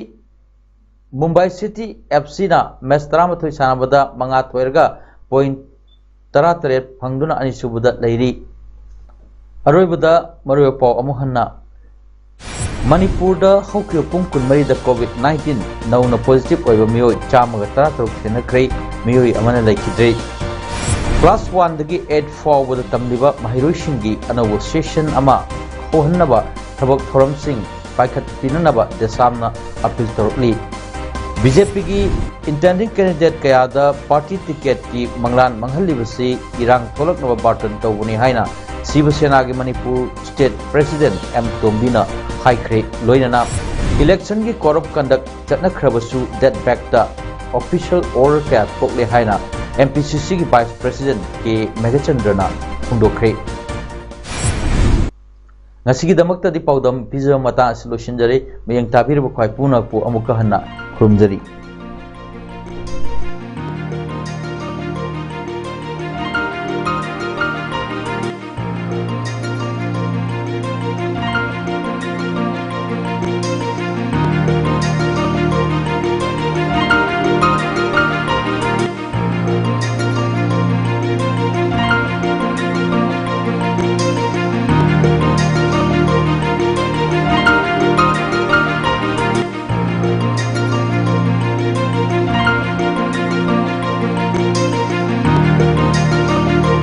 Mumbai city F ꯁꯤꯅ ꯃꯦꯆ ꯇꯔꯥꯃꯥꯊꯣꯏ ꯁꯥꯟꯅꯕꯗ ꯃꯉꯥ ꯊꯣꯏꯔꯒ ꯄꯣꯏꯟꯠ ꯇꯔꯥꯇꯔꯦꯠ ꯐꯪꯗꯨꯅ ꯑꯅꯤꯁꯨꯕꯗ ꯂꯩꯔꯤ꯫ ꯑꯔꯣꯏꯕꯗ ꯃꯔꯨꯑꯣꯏꯕ ꯄꯥꯎ ꯑꯃꯨꯛ ꯍꯟꯅ꯫ ꯃꯅꯤꯄꯨꯔꯗ ꯍꯧꯈꯤꯕ ꯄꯨꯡ ꯀꯨꯟꯃꯔꯤꯗ ꯀꯣꯚꯤꯗ ꯅꯥꯏꯟꯇꯤꯟ ꯅꯧꯅ ꯄꯣꯖꯤꯇꯤꯚ ꯑꯣꯏꯕ ꯃꯤꯑꯣꯏ ꯆꯥꯝꯃꯒ ꯇꯔꯥꯇꯔꯨꯛ ꯊꯦꯡꯅꯈ꯭ꯔꯦ, ꯃꯤꯑꯣꯏ ꯑꯃꯅ ꯂꯩꯈꯤꯗ꯭ꯔꯦ꯫ ꯀ꯭ꯂꯥꯁ ꯋꯥꯟꯗꯒꯤ ꯑꯩꯠ ꯐꯥꯎꯕꯗ ꯇꯝꯂꯤꯕ ꯃꯍꯩꯔꯣꯏꯁꯤꯡꯒꯤ ꯑꯅꯧꯕ ꯁꯦꯁꯟ ꯑꯃ ꯍꯧꯍꯟꯅꯕ ꯊꯕꯛ ꯊꯧꯔꯝꯁꯤꯡ ꯄꯥꯏꯈꯠꯄꯤꯅꯅꯕ ꯗꯦꯁꯥꯝꯅ ꯑꯄꯤꯜ ꯇꯧꯔꯛꯂꯤ꯫ ꯕꯤ ꯖꯦ ꯄꯤꯒꯤ ꯏꯟꯇꯦꯟꯗꯤꯡ ꯀꯦꯟꯗꯤꯗꯦꯠ ꯀꯌꯥꯗ ꯄꯥꯔꯇꯤ ꯇꯤꯀꯦꯠꯀꯤ ꯃꯪꯂꯥꯟ ꯃꯥꯡꯍꯜꯂꯤꯕꯁꯤ ꯏꯔꯥꯡ ꯊꯣꯛꯂꯛꯅꯕ ꯕꯥꯔꯇꯟ ꯇꯧꯕꯅꯤ ꯍꯥꯏꯅ ꯁꯤꯕ ꯁꯦꯅꯥꯒꯤ ꯃꯅꯤꯄꯨꯔ ꯁ꯭ꯇꯦꯠ ꯄ꯭ꯔꯦꯁꯤꯗꯦꯟꯠ ꯑꯦꯝ ꯇꯣꯝꯕꯤꯅ ꯍꯥꯏꯈ꯭ꯔꯦ꯫ ꯂꯣꯏꯅꯅ ꯏꯂꯦꯛꯁꯟꯒꯤ ꯀꯣꯗ ꯑꯣꯐ ꯀꯟꯗꯛ ꯆꯠꯅꯈ꯭ꯔꯕꯁꯨ ꯗꯦꯠ ꯕꯦꯛꯇ ꯑꯣꯐꯤꯁꯤꯌꯦꯜ ꯑꯣꯔꯗꯔ ꯀꯌꯥ ꯊꯣꯛꯂꯦ ꯍꯥꯏꯅ ꯑꯦꯝ ꯄꯤ ꯁꯤ ꯁꯤꯒꯤ ꯚꯥꯏꯁ ꯄ꯭ꯔꯦꯁꯤꯗꯦꯟꯠ ꯀꯦ ꯃꯦꯘꯆꯟꯗ꯭ꯔꯅ ꯐꯣꯡꯗꯣꯛꯈ꯭ꯔꯦ꯫ ꯉꯁꯤꯒꯤꯗꯃꯛꯇꯗꯤ ꯄꯥꯎꯗꯝ ꯄꯤꯖꯕ ꯃꯇꯥꯡ ꯑꯁꯤ ꯂꯣꯏꯁꯤꯟꯖꯔꯦ꯫ ꯃꯌꯦꯡ ꯇꯥꯕꯤꯔꯤꯕ ꯈ꯭ꯋꯥꯏ ꯄꯨꯝꯅꯃꯛꯄꯨ ꯑꯃꯨꯛꯀ ꯍꯟꯅ ꯈꯨꯔꯨꯝꯖꯔꯤ꯫